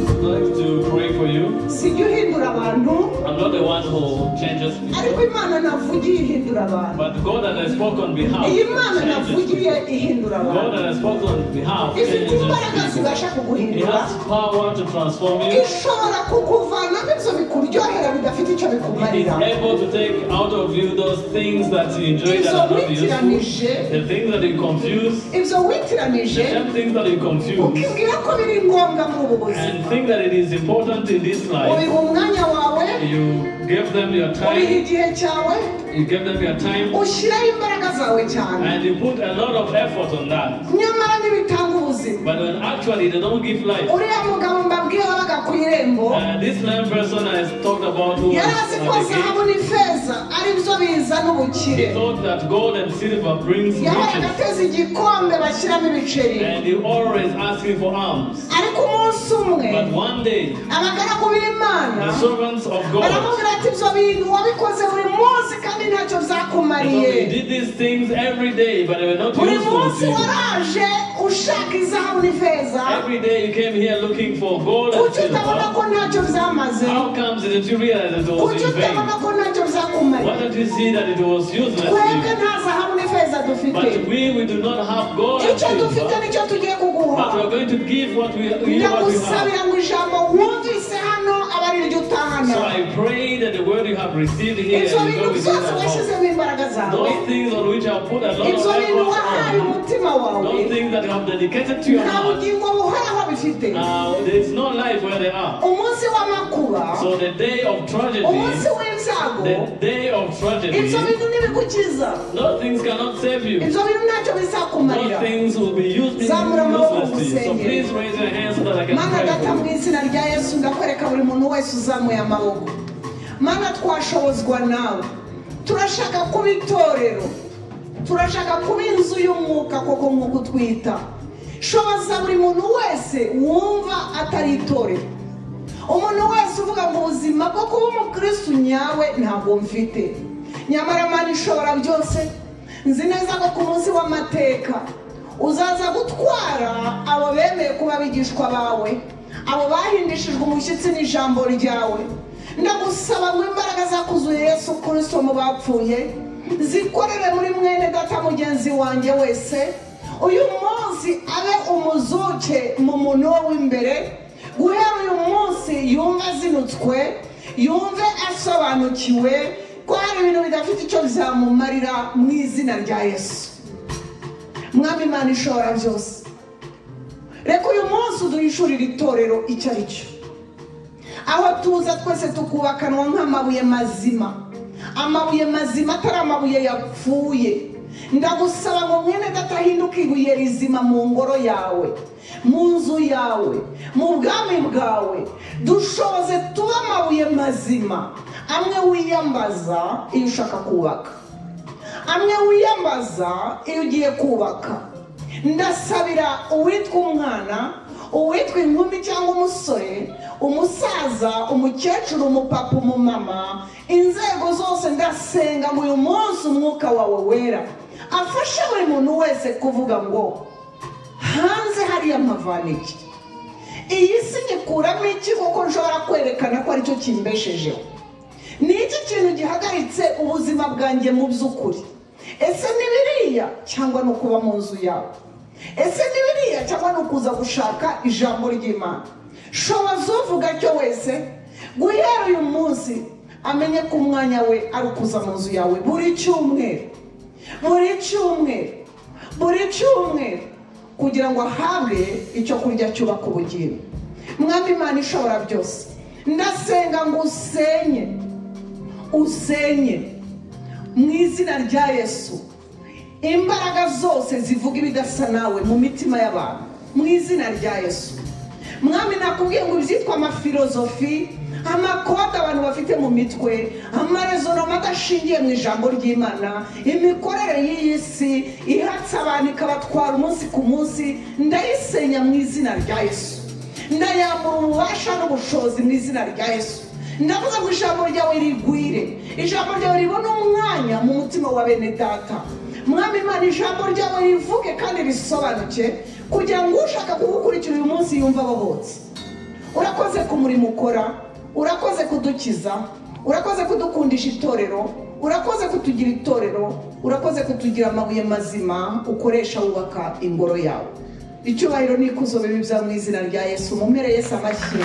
I'd like to pray for you. Sijya uhindura abantu. I'm not the one who changes Ariko people, Imana navugiye ihindura abantu. But God that I spoke on behalf Iyi Mana changes navugiye ihindura people. God abantu. that I spoke on behalf Ifite changes imbaraga people. zibasha He kuguhindura. has power to transform you. Ishobora kukuvanamo ibyo bikuryohera bidafite icyo He is bikumarira. Able to take out of you those things that you enjoy that Ibyo are not useful, witiranije the things that you confuse, ibyo witiranije the same things that you confuse, ukibwira ko biri ngombwa muri ubu buzima and think that it is important in this life. Ubiha umwanya wawe You give them your ubiha time, igihe cyawe you give them your time, ushyiraho imbaraga zawe cyane and you put a lot of effort on that. Nyamara ntibitanga ubuzima. ubuzima. But when actually they don't give life. Uriya mugabo mbabwiye wabaga ku irembo, This lame person I talked about who was yari azi at ko the gate, zahabu n'ifeza ari byo bizana ubukire. He thought that gold and silver brings Yahoraga riches. Ateze igikombe bashyiramo ibiceri. And he always asking for alms. Ariko umunsi umwe, But one day, abagaragu b'Imana the servants of God, baramubwira ati ibyo bintu wabikoze buri munsi kandi ntacyo they byakumariye. thought you did these things every day, but they were not Buri useful munsi to you. Waraje ushaka izahabu n'ifeza. Every day you came here looking for gold and Kuki utabona silver. Ko ntacyo byamaze? How comes didn't you realize it was Kuki in vain? utabona ko ntacyo byakumariye? Why don't you see that it was useless to Twebwe you? Nta zahabu n'ifeza dufite. But we do not have gold and Icyo dufite silver, nicyo tugiye kuguha. but we are going to give what we have. Ndagusabira ngo ijambo wumvise hano abe ari ryo utahana. So I pray that the word you have received here, Ibyo you bintu go with it byose at home. washyizemo imbaraga zawe, Those things on which I put a lot ibyo of bintu effort wahaye on, umutima wawe, those things that you have dedicated to your nta heart, bugingo buhoraho bifite. There is no life where they are. Umunsi w'amakuba, So the day of tragedy, umunsi w'ibyago, the day of tragedy, ibyo bintu ntibigukiza. Those things cannot save you. Ibyo bintu ntacyo bizakumarira. Those things will be used Zamura amaboko useless to you. So ngusengere. Please raise your hands so that I can Mana pray Data, for mu you. Izina rya Yesu, ndakwereka buri muntu wese uzamuye amaboko. Mana, twashobozwa nawe. Turashaka kuba itorero, turashaka kuba inzu y'umwuka koko nk'uko utwita. Shoboza buri muntu wese wumva atari itorero, umuntu wese uvuga ngo ubuzima bwo kuba umukristu nyawe ntabwo mfite. Nyamara Mana ishobora byose, nzi neza ko ku munsi w'amateka uzaza gutwara abo bemeye kuba abigishwa bawe, abo bahindishijwe umushyitsi n'ijambo ryawe. Ndagusaba ngo imbaraga zakuzuye Yesu Kirisito mu bapfuye zikorere muri mwene data mugenzi wanjye wese uyu munsi, abe umuzuke mu muntu we w'imbere. Guhera uyu munsi yumve azinutswe, yumve asobanukiwe ko hari ibintu bidafite icyo byamumarira, mu izina rya Yesu. Mwami Imana ishobora byose, reka uyu munsi uduhishurire itorero icyo ari cyo, aho tuza twese tukubakanwa nk'amabuye mazima, amabuye mazima atari amabuye yapfuye. Ndagusaba ngo mwene data ahinduke ibuye rizima mu ngoro yawe, mu nzu yawe, mu bwami bwawe. Dushoboze tube amabuye mazima, amwe wiyambaza iyo ushaka kubaka, amwe wiyambaza iyo ugiye kubaka. Ndasabira uwitwa umwana, uwitwa inkumi cyangwa umusore, umusaza, umukecuru, umupapa, umumama, inzego zose. Ndasenga ngo uyu munsi umwuka wawe wera afashe buri muntu wese kuvuga ngo hanze hariya mpavana iki? Iyi si nyikuramo iki kuko nshobora kwerekana ko aricyo kimbeshejeho? Ni iki kintu gihagaritse ubuzima bwanjye mu by'ukuri? Ese ni biriya cyangwa ni ukuba mu nzu yawe? Ese ni biriya cyangwa ni ukuza gushaka ijambo ry'Imana? Shoboza uvuga cyo wese guhera uyu munsi amenye ko umwanya we ari ukuza mu nzu yawe buri cyumweru, buri cyumweru, buri cyumweru, kugira ngo ahabwe icyo kurya cyubaka ubugingo. Mwami Imana ishobora byose, ndasenga ngo usenye, usenye mu izina rya Yesu imbaraga zose zivuga ibidasa nawe mu mitima y'abantu, mu izina rya Yesu. Mwami, nakubwiye ngo ibyitwa amafilozofi, amakode abantu bafite mu mitwe, amarezonoma adashingiye mu ijambo ry'Imana, imikorere y'iyi si ihatse abantu ikabatwara umunsi ku munsi, ndayisenya mu izina rya Yesu. Ndayambura ububasha n'ubushobozi mu izina rya Yesu. Ndavuze ngo ijambo ryawe rigwire, ijambo ryawe ribone umwanya mu mutima wa bene data. Mwami Imana, ijambo ryawe rivuge kandi risobanuke, kugira ngo ushaka kugukurikira uyu munsi yumve abohotse. Urakoze ku murimo ukora, urakoze kudukiza, urakoze kudukundisha itorero, urakoze kutugira itorero, urakoze kutugira amabuye mazima ukoresha wubaka ingoro yawe. Icyubahiro n'ikuzo bibe ibyawe mu izina rya Yesu. Mumere Yesu amashyi.